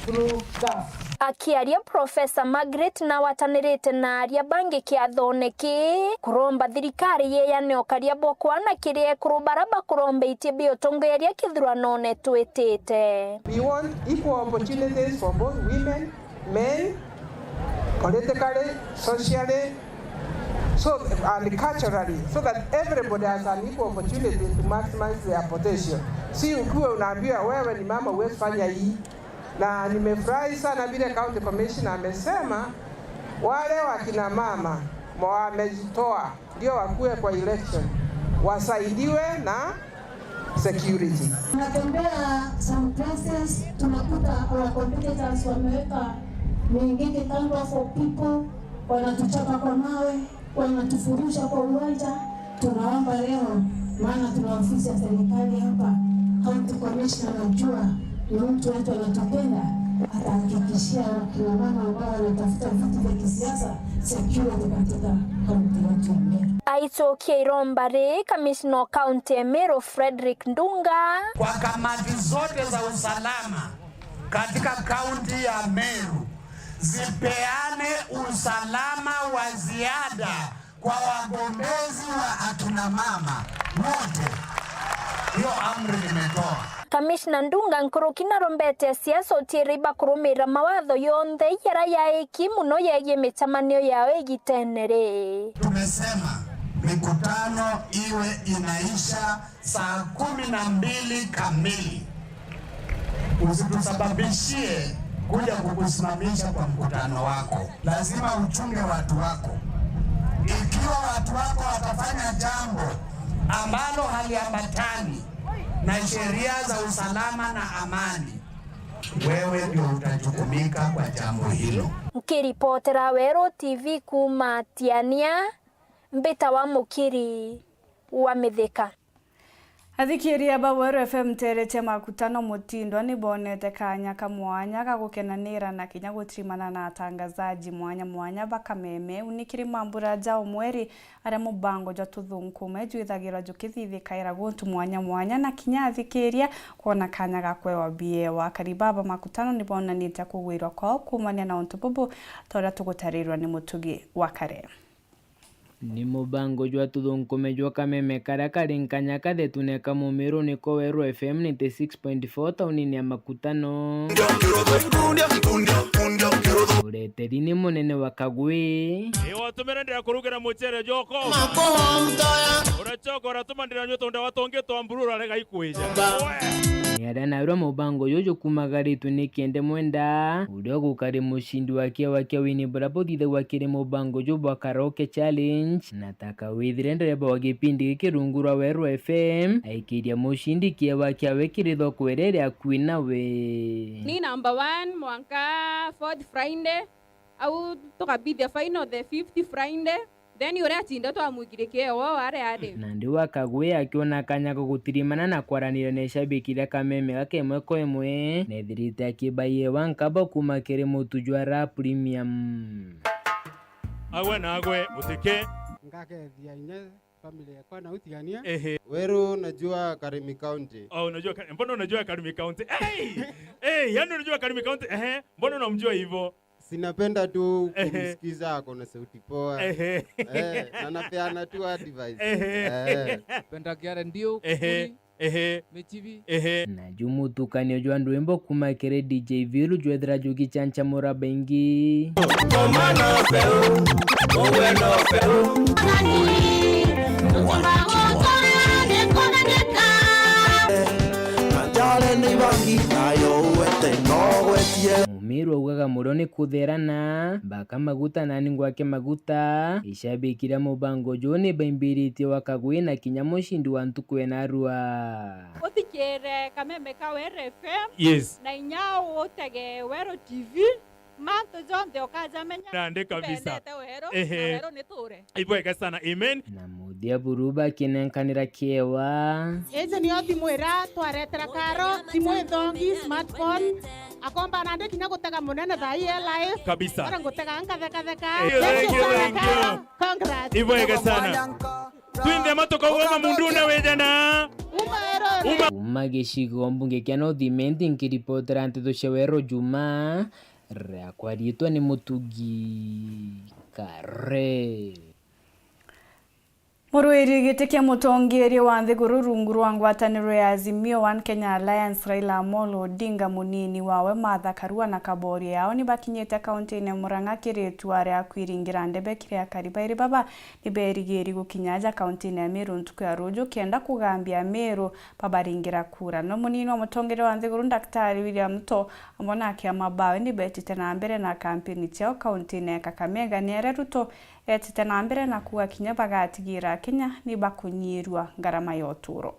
through GAF. Akiaria, Professor Margaret nawe atanirite na aria bangi kiathone kii kuromba thirikari yeeyane ukaria bwa kwana kiri ekuru bara bakurombeitie biotongeria kithuranone twitite. We want equal opportunities for both women, men, politically, socially, So, and culturally, so that everybody has an equal opportunity to maximize their potential. Si ukiwa unaambiwa wewe ni mama huwezi fanya hii. Na nimefurahi sana vile county commissioner amesema wale wakina mama wamejitoa ndio wakuwe kwa election, wasaidiwe na security. Tunatembea some places, tunakuta our competitors wameweka mengi kitambo for people, wanatuchapa kwa mawe, wanatufurusha kwa uwanja. Tunaomba leo, maana tuna ofisi ya serikali hapa, county commissioner anajua ni mtu wetu anatupenda, atahakikishia wakina mama ambao wanatafuta viti vya kisiasa security katika kaunti yetu ya Meru. Aicokia iromba ri kamishna o kaunti ya Meru Frederick Ndunga. Kwa kamati zote za usalama katika kaunti ya Meru zipeane usalama wa ziada kwa wagombezi wa akina mama wote. Hiyo amri nimetoa. Kamishna Ndunga nkuruki narombete asiasa utiiri bakurumira mawatho yonthe yara yaiki mono yegie micemanio yao igitene ri. Tumesema mikutano iwe inaisha saa kumi na mbili kamili. Usitusababishie kuja kukusimamisha kwa mkutano wako. Lazima uchunge watu wako. Ikiwa watu wako watafanya jambo ambalo haliambatani na sheria za usalama na amani, wewe ndio utajukumika kwa jambo hilo. Nkiripotera Weru T V kuuma Tiania, mbitawa Mukiri wa Mithika. Athikiria ba Weru F M nteere cia makutano mutindwa ni bonete kaanya ka mwanya ga gukenanira na kinya gutirimana na atangazaji mwanya mwanya ba Kameme. Uu ni kiri mambura ja umweri aria mubango jwa tuthunkume jwithagirwa jukithithikaira guntu mwanya mwanya na kinya athikiria kwona kaanya ga kwewa biewa. Akari baba makutano ni bonanite kugwirwa kwao kuumania na untu bubu, ta uria tugutarirwa ni mutugi wa kare. Ni mubango jwa tuthunkume jwa Kameme karia kari nkanya kathetune ka Mumiru niko Weru F M ninety six point four taunini ya Makutano. Ureteri ni munene wa Kagwi. Ii, watumire ndira kurugira mucere joko. Uracoka uratuma ndira nyua tunda watongi twa mburu urarega ikwija. Ni aria narua mubango juju jukumagaritwe ni Kende Mwenda, uria ugukari mucindi wa kiewa kia wini buria buthithagua kiri mubango ju bwa Karaoke Challenge, na ta kawithire ndereba wa gipindi giki rungu rwa Weru F M, aikiria mucindi kiewa kiawe kiri thoko iria iri akui nawe. Ni number one mwanka fourth Friday, au tukabithia final the fifth Friday. Then uria atinda twamwikire kiewa ware ari. Nandi wa Kagwe akiona kanya ga gutirimana na kwaraniria na ishabiki iria Kameme gaka imwe kwa imwe, nethirite akibaiewa nkaba kuma kiri mutu jwa Raha Premium. Agwe na agwe, mutike. Ngakethia inya family yakwa na utigania. Ehe. Weru najua Karimi County. Oh, unajua Ka-, mbona unajua Karimi County? Hey! Hey, yani unajua Karimi County? Ehe, mbona unamjua hivyo? Sinapenda tu kumsikiza, ako na sauti poa. Ehe. Eh, na napeana tu advice. Ehe. Eh. Penda kiare ndio. Ehe. Kuri. Ehe. Michibi. Ehe. Na ju mutukanio jwa ndwimbo kuma kiri D J Viru jwethira jugichanchamura baingi. Mumiru augaga murio ni kutherana, mbaka maguta nani ngwake maguta, ishabiki ria mubango juu ni baimbiritie wa Kagwi na kinya mucindi wa ntuku ya narua. Uthikire Kameme ka Weru F M. Yes. Na inya utege Weru T V, mantu jonthe ukajamenya. Nandi kabisa. Mbendete Weru, ehe, na Weru ni ture. Ibwega sana, amen. Na muthia buru bakinenkanira kiewa. Iji nio thimu iria twaretera Karo, thimu ithongi, smartphone. Akomba nandi kinya gutega munene thaa ii e live. Kabisa. Ora ngutega nkathekatheka. Thank you, thank you, thank you. Congrats. Ibwega sana. Twinthe matuka ugoma mundune wijana. Uma erore. Uma. Kuma gicigo mbunge kia North Imenti nkiripotera nteto cia Weru Juma, riakwa riitwa ni Mutugi Kare. Murwiri giti kia mutongeria wa nthiguru rungu rwa ngwataniro ya Azimio One Kenya Alliance, Raila Amolo Odinga, munini wawe Martha Karua na Kaboria yao ni bakinyite kauntiine ya Murang'a kiri itua ria kwiringira ndebe kiri akari bairi baba ni berigiri gukinya aja kauntiine ya Meru ntuku ya ruju kenda kugambia Ameru babaringira kura. No munini wa mutongeria wa nthiguru Daktari William Ruto amwe na akiama bawe ni betite na mbere na kampeni ciao kauntiine ya Kakamega, ni aria Ruto etite na mbere na kuuga kinya bagatigira Akenya ni bakunyiirua ngarama ya utuuro.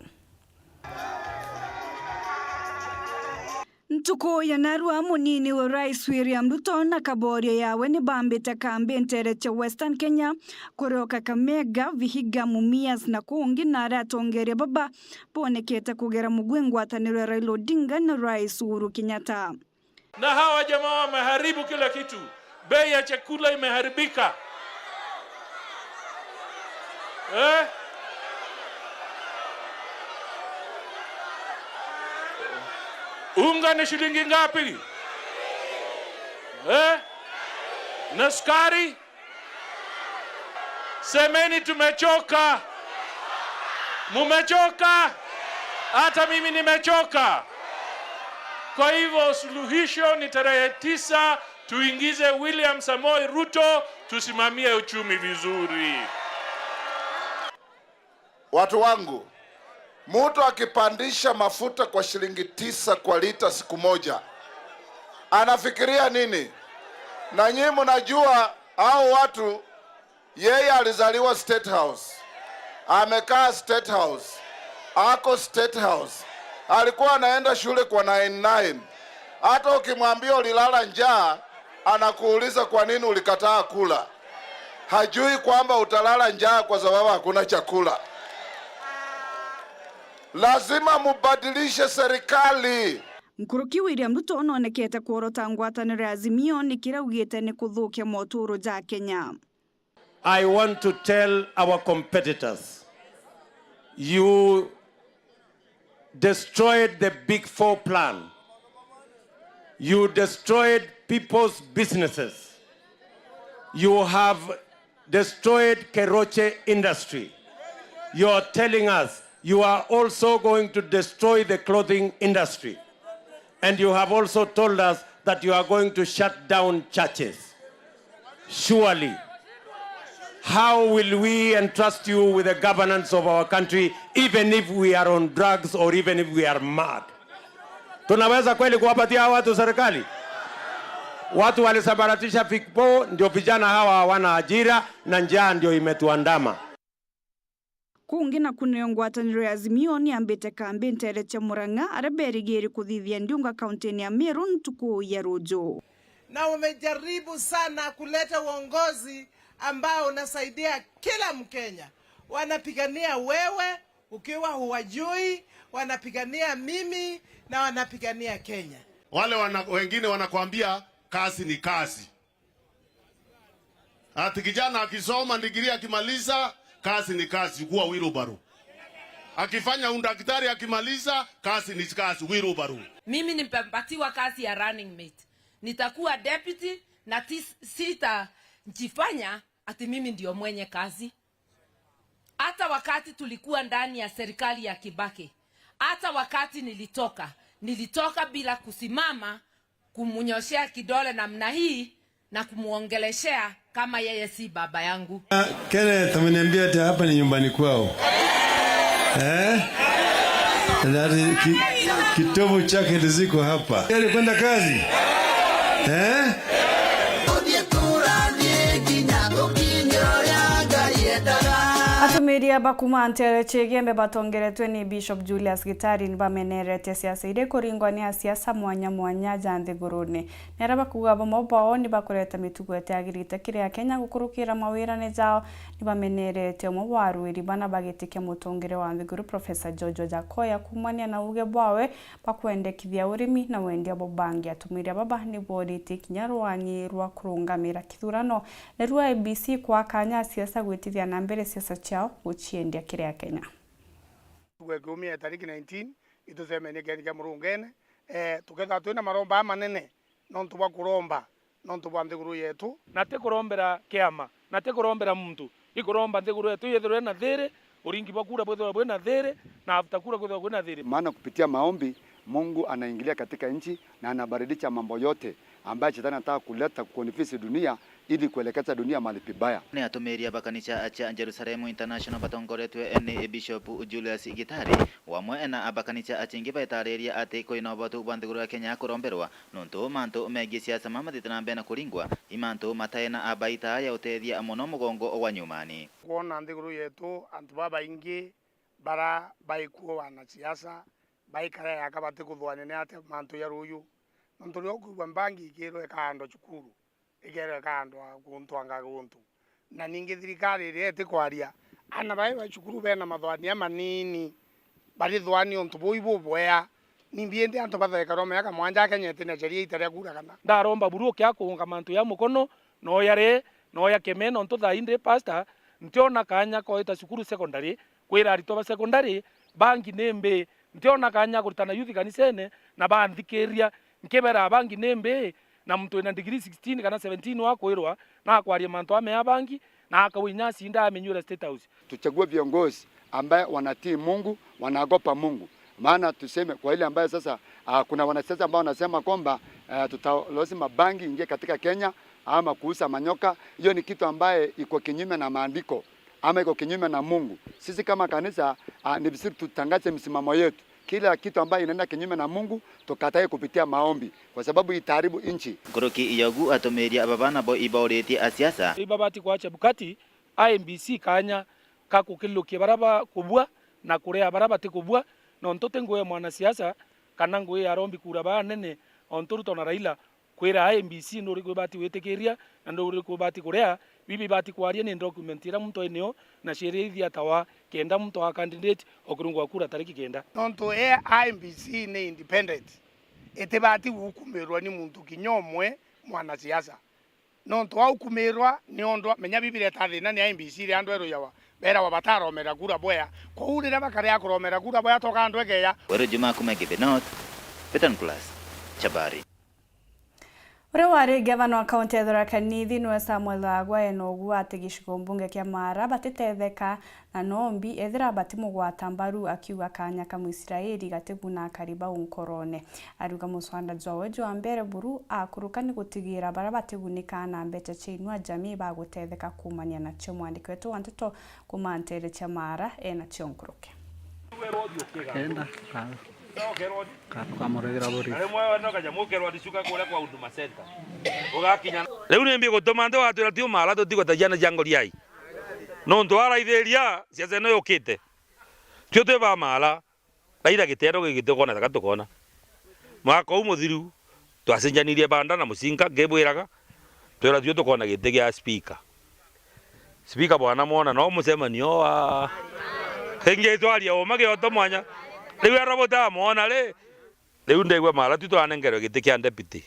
Ntuku ya narua, munini wa Rais William Ruto na Kaboria yawe ni bambite kambi nteere cia Western Kenya, kurio Kakamega, Vihiga, Mumias na kungi, na aria atongeria baba bonekete kugera mugwi ngwataniro ya Raila Odinga na Rais Uhuru Kenyatta. Na hawa jamaa wameharibu kila kitu. Bei ya chakula imeharibika. Eh? Unga ni shilingi ngapi? Eh? Na sukari? Semeni, tumechoka. Mumechoka? Hata mimi nimechoka. Kwa hivyo, suluhisho ni tarehe tisa, tuingize William Samoei Ruto, tusimamie uchumi vizuri. Watu wangu, mtu akipandisha mafuta kwa shilingi tisa kwa lita siku moja, anafikiria nini? Na nyinyi mnajua hao watu, yeye alizaliwa State House, amekaa State House, ako State House, alikuwa anaenda shule kwa nine nine. Hata ukimwambia ulilala njaa, anakuuliza kwa nini ulikataa kula. Hajui kwamba utalala njaa kwa sababu hakuna chakula. Lazima mubadilishe serikali. Nkuruki William Ruto noonekete kworota ngwataniro ya Azimio, ni kiria augite ni kuthukia moturo ja Kenya. I want to tell our competitors, you destroyed the Big Four plan. You destroyed people's businesses. You have destroyed Keroche industry. You are telling us you are also going to destroy the clothing industry. And you have also told us that you are going to shut down churches. Surely, how will we entrust you with the governance of our country, even if we are on drugs or even if we are mad? Tunaweza kweli kuwapatia hawa watu serikali? Watu walisambaratisha Fikpo, ndio vijana hawa hawana ajira na njaa ndio imetuandama. Kungi naku niyo ngwataniro ya Azimio ni yambite kambi nteere cia Murang'a, aria berigiri kuthithia ndiunga kauntiine ya Meru ntuku ya ruju. Na umejaribu sana kuleta uongozi ambao unasaidia kila Mkenya. Wanapigania wewe ukiwa huwajui, wanapigania mimi na wanapigania Kenya. Wale wana-, wengine wanakuambia kazi ni kazi. Ati kijana akisoma degree akimaliza, kazi ni kazi, kuwa wheelbarrow. Akifanya undaktari akimaliza, kazi ni kazi, wheelbarrow. Mimi nimepatiwa kazi ya running mate. Nitakuwa deputy na tis-, sitajifanya ati mimi ndio mwenye kazi. Hata wakati tulikuwa ndani ya serikali ya Kibaki, hata wakati nilitoka, nilitoka bila kusimama kumunyoshea kidole namna hii na kumuongeleshea kama yeye si baba yangu. Ah, Kenneth ameniambia ati hapa ni nyumbani kwao. Eh? Na ati ki-, kitovu chake ndio ziko hapa. Yeye alikwenda kazi. Eh? Atumiri aba kuma nteere cia Igembe batongeretwe ni Bishop Julius Gitari ni bamenerete siasa iria ikuringwa ni asiasa mwanya mwanya ja nthigurune. Ni aria bakuuga bamwe bao ni bakureta mitugo itiagirite kiri Akenya gukurukira mawirane jao, ni bamenerete umwe wa arwiri bana bagitikia mutongere wa nthiguru Professor George Wajackoyah kuumania na uuge bwawe bwa kwendekithia urimi na wendia bo bangi. Atumiri aba ba ni boritie kinya rwang'i rwa kurungamira kithurano, niruo I E B C kwaa kanya asiasa gwitithia na mbere siasa ciao guciendia kiri Akenya. Tuge kiumia tariki nineteen, itucemenie kieni kia Murungene, eh, tukethirwa twina maromba amanene, nontu bwa kuromba, nontu bwa nthiguru yetu. Na ti kurombera kiama, na ti kurombera muntu, Ikuromba nthiguru yetu yethirwe na thiri, uringi bwa kura bwithirwe bwina thiri, na after kura kwithirwa kwina thiri. Maana kupitia maombi, Mungu anaingilia katika nchi na anabadilisha mambo yote ambayo shetani anataka kuleta kuconfuse dunia ili kuelekeza dunia mahali pibaya. Ni atumiria ba kanisa cia Jerusalem International batongoretwe ni Bishop Julius Gitari, wamwe na aba kanisa cingi baitariria ati kwina ubotu bwa nthiguru ya Kenya kuromberwa, nontu mantu megii siasa mamathiite na mbere na kuringwa i mantu mataina abaita ya utethia mono mugongo wa nyumani. Kwona nthiguru yetu antu babaingi bara baikuo wanasiasa baikara yaka batikuthwania ni atia mantu ya ruuju. Nontu riria ukwigua mbangi ikirwa ikaandwa cukuru, ikerwa ikaandwa guntu anga guntu. Na ningi thirikari iria itikwaria, aana baria ba cukuru bena mathwania manini, barithwania untu buu ibubwea. Nimbi indi antu bathekarwa miaka mwanja Kenya itina sheria itaria kura kana? Ndaromba buru ukia kuunga mantu ya mukono, noya ri, noya keme, nontu thaa ii ndi pastor, ntiona kanya koita cukuru secondary, kwira aritwa ba secondary, bangi ni mbii, ntiona kanya kuritana youth kanisene, na banthikiria, nkibera bangi ni mbii, na muntu wina degree sixteen kana seventeen wakwirwa, na akwaria mantu amea bangi, na akauga inya acinda amenyura State House. Tuchague viongozi ambaye wanatii Mungu, wanaogopa Mungu. Maana tuseme kwa ile ambaye sasa, ah, kuna wanasiasa ambao wanasema kwamba, eh, tuta-, lazima bangi ingie katika Kenya ama kuuza manyoka. Hiyo ni kitu ambaye iko kinyume na maandiko ama iko kinyume na Mungu. Sisi kama kanisa, ah, ni vizuri tutangaze msimamo yetu. Kila kitu ambayo inaenda kinyume na Mungu, tukatae kupitia maombi, kwa sababu itaharibu nchi. Nkuruki ya ugu, atumiria baba nabo ibauritie asiasa. Ibabati kwa Chebukati, I E B C kanya ka kukilukia bara bakubua na kurea bara batikubua, nontu ti ngugi ya mwanasiasa kana ngugi ya arombi kura banene, ontu Ruto na Raila. Kwira I E B C nuriku ibati gwitikiria na nuriku ibati kurea, bibi ibati kwaria ni document iria muntu enio na sheria ithiatawa kenda muntu a candidate okurungwa kura tariki kenda. Nontu e I E B C ni independent, itibati gukumirwa ni muntu kinya umwe mwanasiasa. Nontu aukumirwa ni ondu menya Bibilia ita thina ni I E B C ria andu erujawa, berawa bataromera kura bwea. Kwou riria bakarea kuromera kura bwea toka andu ekeya. Weru Juma kuma Gibi North, Peter Nicholas, Chabari. Uria wari ngavana wa kaunti ya Tharaka Nithi niwe Samuel Agwa ena ugu ati gicigo mbunge kia Maara batitetheka na nombi ethira batimugwata mbaru, akiuga kanya ka Mwisraeli gatiguna akari bau nkorone. Ariuga muswanda jwawe jwa mbere buru akuruka ni gutigira baria batigunika na mbeca cia Inua Jamii bagutetheka kuumania nacio. Mwandiki wetu wa nteto kuma nteere cia Maara ena cio nkuruki. Kenda, ka-, ka-, tukamurithira borithi. Riu nimbi gutuma nthi watwira tio Maara tutigwe ta ciana cia Ngoriai? Nontu araithiria siasa ino yukite. Tio twi ba Maara. Raila gitero gigite kwona taka tukona. Mwaka uu muthiru, twacenjanirie banda na mucinga, ngibwiraga, twira tio tukona giti gia speaker. Speaker bwana mwona, no mucemanio wa. Ingi twaria uma gioto mwanya. Riu ara butamwona ri, riu ndigua Maara tu twanengerwe giti kia deputy.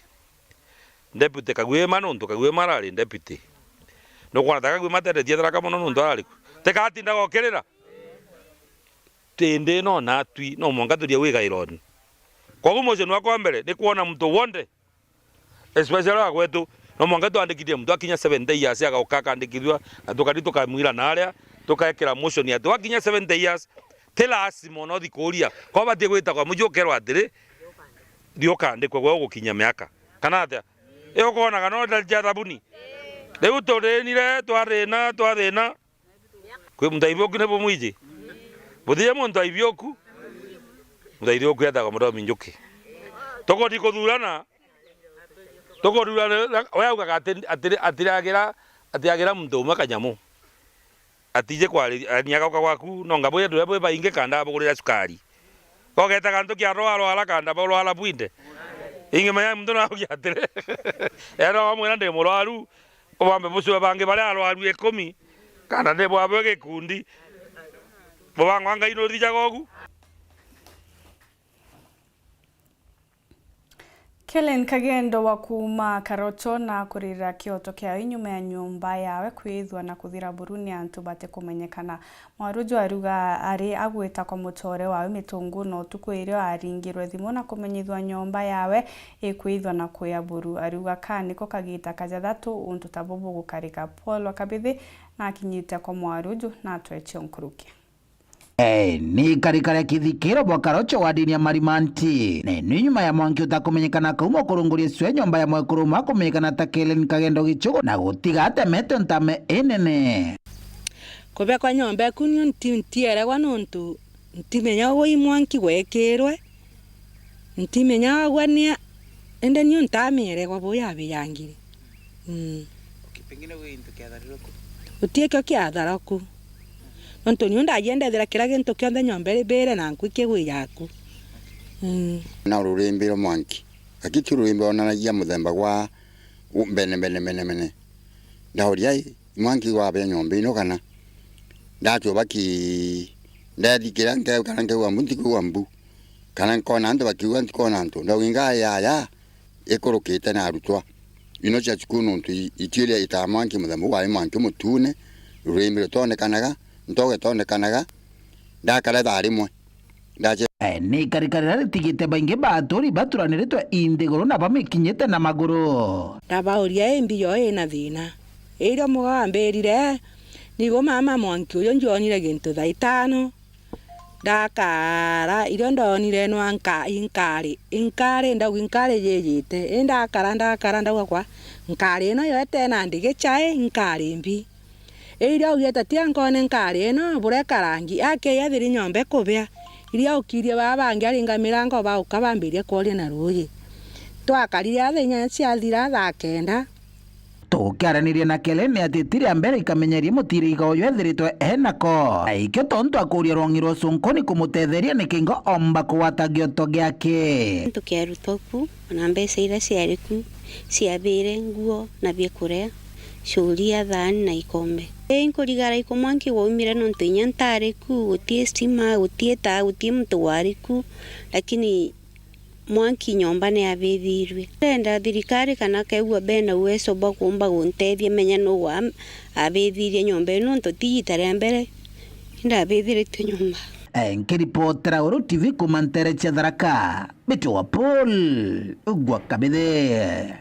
Deputy Kagwima, nontu Kagwima arari deputy. Nukwona ta Kagwima atendetie Tharaka mono nontu arari ku. Tikatinda gokirira. Tindi no natwi, no mwanka turie wigaironi. Koguo motion wakwa wa mbere ni kwona muntu wonthe, especially wa gwetu, no mwanka twandikithie muntu akinya seventy years agauka akandikithua, na tukari tukamwira na aria, tukekira motion ati wakinya seventy years, ti lazima ona uthi kuria. Kwa batie gwita kwa muji ukerwa atiri, thi ukandikwe gwe ugukinya miaka. Kana atia? I ukonaga no ndari cia thabuni. Riu turinire, twathina, twathina, kwi muntu aibioku ni bumwiji? Buthie muntu aibioku. Muntu aibioku etagwa Muthomi Njuki. Tukuthi kuthurana, tukuthurana, we augaga ati, ati, atiragira, atiagira muntu umwe kanyamu. Atije kwariria, ni agauka gwaku, no ngabo yetu bwe baingi kanda abugurira cukari. Ogeta gantu kia rwara rwara kanda bo rwara bwinde. Ingi menya muntu na augia atiri. Era wamwira ndi murwaru, ubambe bucwe bangi baria arwaru ikumi, kanda ndi bwabwe gikundi. Mubangwa Ngai nuthijaga ugu. Kellen Kagendo wa kuuma Karocho na kurira kioto kiawe nyuma ya nyomba yawe kwithwa na kuthira buru ni antu batikumenyekana. Mwaruju aruga ari agwita kwa mutoore wawe Mitungu na utuku irio aringirwe thimu na kumenyithua nyomba yawe ikwithwa na kuya buru. Aruga ka niko kagita kajathatu untu ta bubu gukarika. Paul wa Kabithi na akinyite kwa Mwaruju na atwechio nkuruki. Eh, ni ikarikaria kithikiro bwa Karocho wa dini ya Marimanti. Ne ni nyuma ya mwanki utakumenyekana kauma kurunguria cio nyomba ya mwekuru umwe akumenyekana ta Kellen Kagendo Gichugu na gutiga atemete ntame inene. Kubekwa nyomba eku niu nti-, ntieregwa nontu ntimenya ugwe i mwanki gwekirwe. Ntimenya agwe nia, indi niu ntamieregwa buu yabijangire. Mm. Okay, pengine gwi gintu kiatharire ku? Guti ikio kiathara ku. Nontu niu ndajiendethera kiria gintu kionthe nyomba iri bire na nkui kigwi jaku. Mm. Na rurimbi rwa mwanki, lakini ti rurimbi rwonanagia muthemba gwa u-, mbene, mbene, mbene, mbene. Ndauria, "Ii, mwanki gwabia nyomba ino kana?" Ndachoba ki, ndethikira nkeigua kana nkeigua mbu, ntikwigua mbu. Kana nkona antu bakiuga, ntikona antu. Ndauga, "Inga yaya ikurukite na arutwa ino cia cukuru, nontu i-, ituiria itaa mwanki muthemba uu wari mwanki mutune, rurimbi rutonekanaga, ntoge tonekanaga." Ndakara thaa rimwe. Ndache- Eh, ni ikarika riria ritigite baingi ba aturi baturaniritwe i nthiguru na bamikinyite na maguru. Ndabauria, "Ii mbi yo ina thina?" Irio muga wambirire, "Nigo mama mwanki uju njwonire gintu thaa itano." Ndakara, irio ndonire nwa nka-, inkari, inkari, ndauga, "Inkari jijite." Ii ndakara, ndakara, ndauga, "Kwa, nkari ino yo itena ndigi chai, inkari mbi." Iria augite, "Tiga nkone nkari ino, bureka rangi." Akei ethiri nyomba ikubia. Iria aukirie baa bangi aringa mirango bauka bambiria kworia na ruuji. Twakarire thaa inya ciathira, thaa kenda. Tukiaraniria na Kellen ati ti ria mbere ikamenyeria mutiriga uyu ethiritwe enako. Na ikio tontu akuria rwang'i rwa Sonkoni kumutetheria nikingo omba kugwata gioto giake. Ntukiarutwa ku, ona mbeca iria ciari ku, ciabiire nguo na biakuria, curia, thaani na ikombe. Ii nkurigara iku mwanki waumire nontu inya ntari ku, gutii stima, gutii taa, gutii muntu wari ku, lakini mwanki nyomba ni yabithirue. Ndenda thirikari kana keegua bena uwezo bwa kuumba guntethia menya nuu wa-, abithirie nyomba ino nontu ti iita ria mbere indabithiritue nyomba. Eh, nkiripotera Uru T V kuuma nteere cia Tharaka, Mbitwa Paul gwa Kabithi.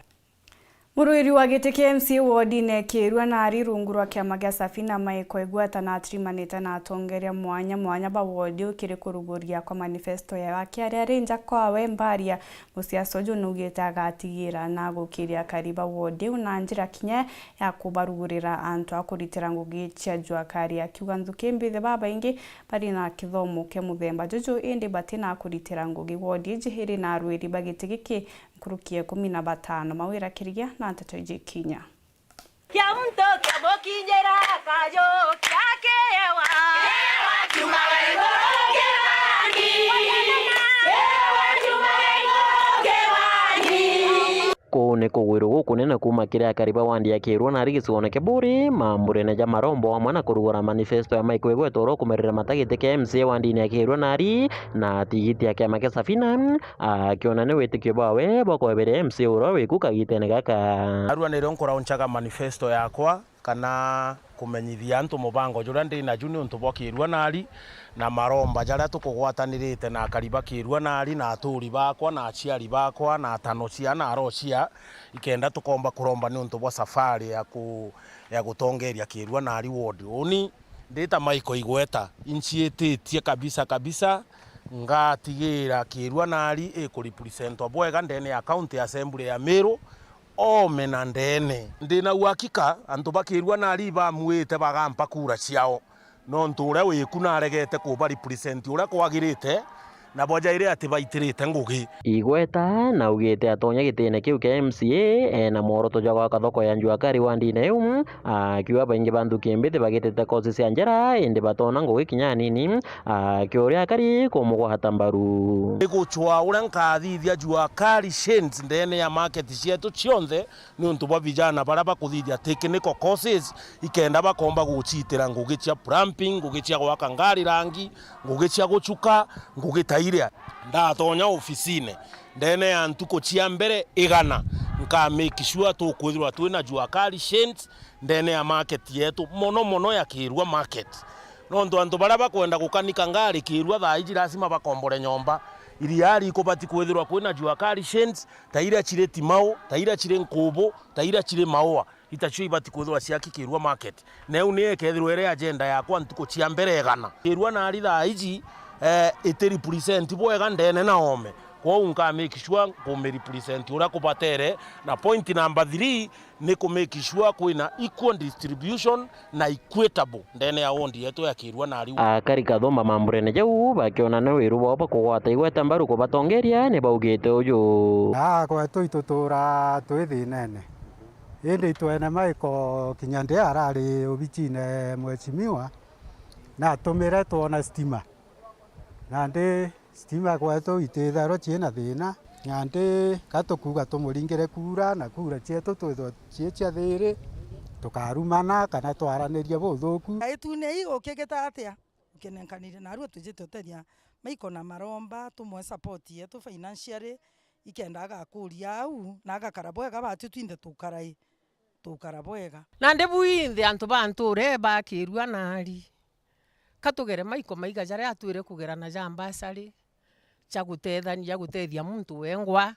Murwiri wa giti kia M C A wodine Kirua na ari rungu rwa kiama gia Safina Michael Igweta na atirimanite na atongeria mwanya mwanya ba wodi ukiri kuruguria kwa manifesto yawe akiaria ari nja kwawe Mbaria. Musiasa uju nugite agatigira na gukiria akari ba wodi iu na njira kinya ya kubarugurira antu a kuritira ngugi cia jua kari, akiuga nthuki mbithi babaingi bari na kithomo kia muthemba juju indi bati na kuritira ngugi. Wodi iji iri na arwiri ba giti giki nkuruki ya ikumi na batano. Mawira Kirigia na nteto iji ikinya. Kia untu kia mukinyira kaju kia kiewa. Ewa kiumaga iguru kiwani. Ewa kiumaga iguru kiwani. Kuu ni kugwirwa gukunene kuuma kiri akari ba wandi ya Kirua na ari gicigoone kia Buuri, mamburene ja marombo amwe na kurugura manifesto ya Michael Igweta uria ukumerera mata giti kia M C A wandine ya Kirua na ari na tigiti ya kiama kia Safina. Akiona ni witikio bwawe bwa kweberia M C A uria wiku kagitene gaka. Arua nirio nkuraunchaga manifesto yakwa kana kumenyithia antu mubango juria ndi naju ni untu bwa Kirua na ari na maromba jaria tukugwatanirite na akari ba Kirua na ari na aturi bakwa na aciari bakwa na atano cia na arocia, ikenda tukomba kuromba ni untu bwa safari ya ku-, ya gutongeria Kirua na ari ward. Uni ndita Michael Igweta, inciititie kabisa kabisa. Ngatigira Kirua na ari ikurepresentwa bwega ndene ya County Assembly ya Meru, oome na ndene. Ndi na uhakika antu ba Kirua na ari ibamuite bagampa kura ciao, nontu uria wiku naregete kubarepresent uria kwagirite, nabo jairi ati baitirite ngugi. Igweta naugite atonya gitine kiu kia M C A ena mworoto jwa gwaka thoko ya njua kari wandine iu, akiuga baingi ba nthuki mbithi bagitite kosi cia njera indi batona ngugi kinya anini. Akiuria akari kumugwata mbaru. Igucwa uria nkathithia jua kari chains ndene ya market cietu cionthe niuntu bwa vijana baria bakuthithia technical courses ikenda bakomba gucitira ngugi cia plumbing, ngugi cia gwaka ngari rangi, ngugi cia guchuka, ngugi ta iria. Ndatonya ofisine, Ndene ya ntuku cia mbere igana, nka make sure tukwithirwa twina jua kali shades ndene ya market yetu, mono mono ya Kirua market. Nontu antu baria bakwenda gukanika ngari Kirua thaa iji lazima bakombore nyomba. Iriari ikubati kwithirwa kwina jua kali shades, ta iria ciri Timau, ta iria ciri Nkubu, ta iria ciri Maua. Itacio ibati kwithirwa ciaki Kirua market. Na iu niyo ikethirwa iri agenda yakwa ntuku cia mbere igana. Kirua nari thaa iji, eh, iti represent bwega ndene na oome. Kwou nka make sure nkume represent uria kubatere. Na point number three ni ku make sure kwina equal distribution na equitable ndene ya ward yetu ya Kirua nari. Akari Kathumba mamburene jau bakiona ni wiru bwao bwa kugwata igweta mbaru kubatongeria ni baugite uju. Aa, kwetu itutura twi thinene. Indi itwene Michael kinya ndi arari obicine mheshimiwa, natumire twona stima. Nandi stima kwetu itithairwa ciina thina. Nandi ka tukuuga tumuringire kuura, na kuura cietu twithwa cii cia thiiri, tukarumana kana twaraniria buthuku. Itune ii ukigita atia? Ukinenkanire narua twijite utethia Michael na maromba, tumwe support yetu financially, ikenda agakuria au, na agakara bwega, batu twinthe tukara i, tukara bwega. Nandi bwinthe antu ba nture ba Kirua nari, ka tugere Michael maiga jaria atwire kugera na ja mbasari, ja gutethania, ja gutethia muntu wengwa,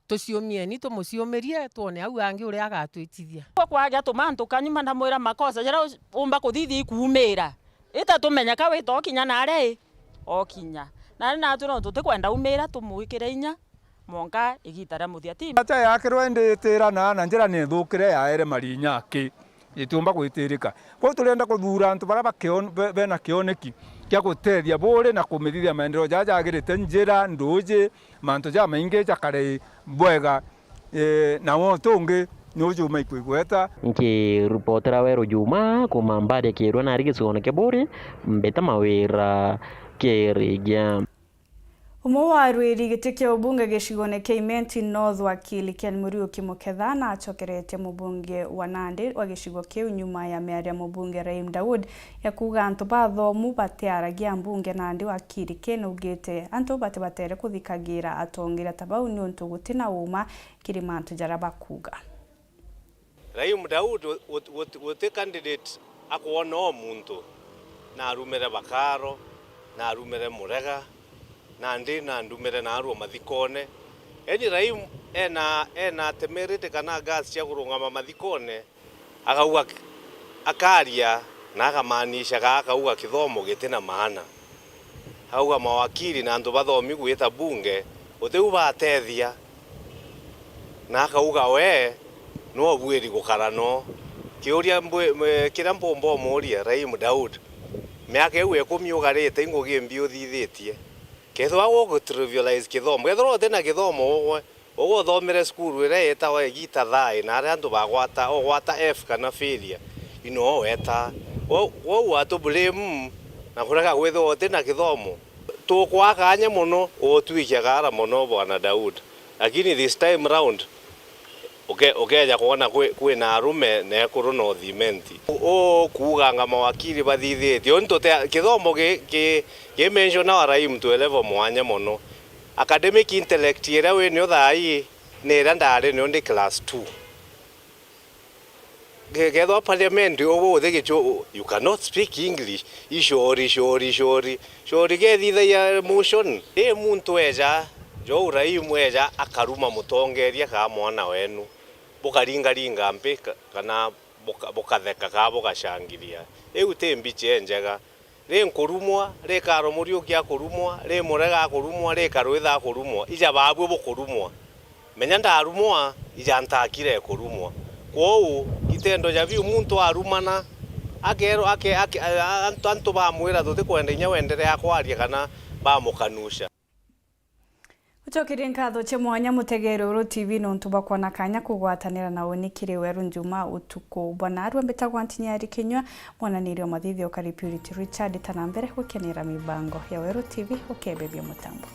tuciumieni, tumuciumirie, twone au angi uria agatwitithia. Kwa kwagia tumantu kanyuma, ndamwira makosa jaria u-, umba kuthithia ikuumira. Ita tumenya ka wita okinya naria i, okinya. Nari natwi no tutikwenda umira, tumwikire inya, mwanka igita ria muthia ti. Acha yakirwe indi itira na, na njira ni thukire yaere marinya aki. Itiumba gwitirika. Kwou turienda kuthura antu baria bakion-, be-, bena kioneki kia gutethia buri na kumithithia maendeleo jaja jagirite, njira, nduuji, mantu jamaingi jakare bwega, eh, na wontu ungi ni uju Michael igweta. Nkiripotera Weru Juma kuuma Mbari Kirua nari gicigone kia Buri, Mbita Mawira, Kirigia. Umwe wa arwiri giti kia ubunge gicigone kia Imenti North, wakili Ken Muriuki Muketha, nacokeretie mubunge wa nandi wa gicigo kiu nyuma ya miario ya mubunge Rahim Daud ya kuuga antu bathomu batiaragia mbunge. Nandi wakili Ken augite antu batibatere kuthikagira atongeria ta bau niuntu gutina uma kiri mantu jaria bakuuga. Rahim Daud, gu-, gu-, guti candidate akwona o muntu. Narumire Bakaro, narumire Murega, nandi nandumire narua mathikone. Eni Rahim ena, ena temerete kana gas cia kurungama mathikone, akauga k-, akaria na akamaanisha kaa akauga kithomo gitina maana. Auga mawakili na antu bathomi gwita bunge, utiu batethia. Na akauga we, nwe ubuiri gukara no. Kiuria mbwi-, mwe-, kiria mpumba umuuria, Rahim Daud, miaka iu ikumi ugarite, i ngugi imbi uthithitie? Kethirwa ugu trivialize kithomo, kethirwa utina kithomo ugwe, Ugu uthomire cukuru iria yetagwa Igita Thai, na aria antu bagwata, ugwata F kana failure, ino weta. Kwou, kwou watu blame na kurega kwithirwa uti na kithomo. Tukwaa kaanya mono, ugutwikia kaara mono, Bwana Daud. Lakini this time round, uke-, ukeja kwona kwi-, kwina arume na ekuru na uthimenti. U-, ukuuganga mawakili bathithitie. Untu te-, kithomo gi-, gi-, gi mentionawa Rahim twi level mwanya mono. Academic intellect iria wi nio thaa ii ni iria ndari nio ndi class two. Ke-, kethwa parliament ugu uthi gichu, you cannot speak English. Ishori, shori, shori. Shori kethithagia motion. Ri muntu eja, jo Rahim eja akaruma mutongeria kaa mwana wenu, bukaringaringa mpi ka-, kana buka-, bukatheka kaa bugashangiria. Iu ti mbicha injega. Ri nkurumwa, ri Karo Muriuki akurumwa, ri Murega akurumwa, ri Karwitha akurumwa, ija baabue bukurumwa. Menya ndarumwa, ija ntakire kurumwa. Kwou, itendo ja biu muntu arumana, akerwa, ake-, ake-, a-, a-, antu, antu bamwira tutikwenda inya wenderea kwaria kana bamukanusha. Gucokeria nkatho cia mwanya mutegeri Weru T V nontu bwa kwona kanya kugwatanira na uni kiri Weru Njuma utuku bwa narua. Mbitagwa Ntinyari Kinyua, mwananiri wa mathithio Kari Purity Richard. Tana mbere gukenera mibango ya Weru T V, ukebebia mutambo.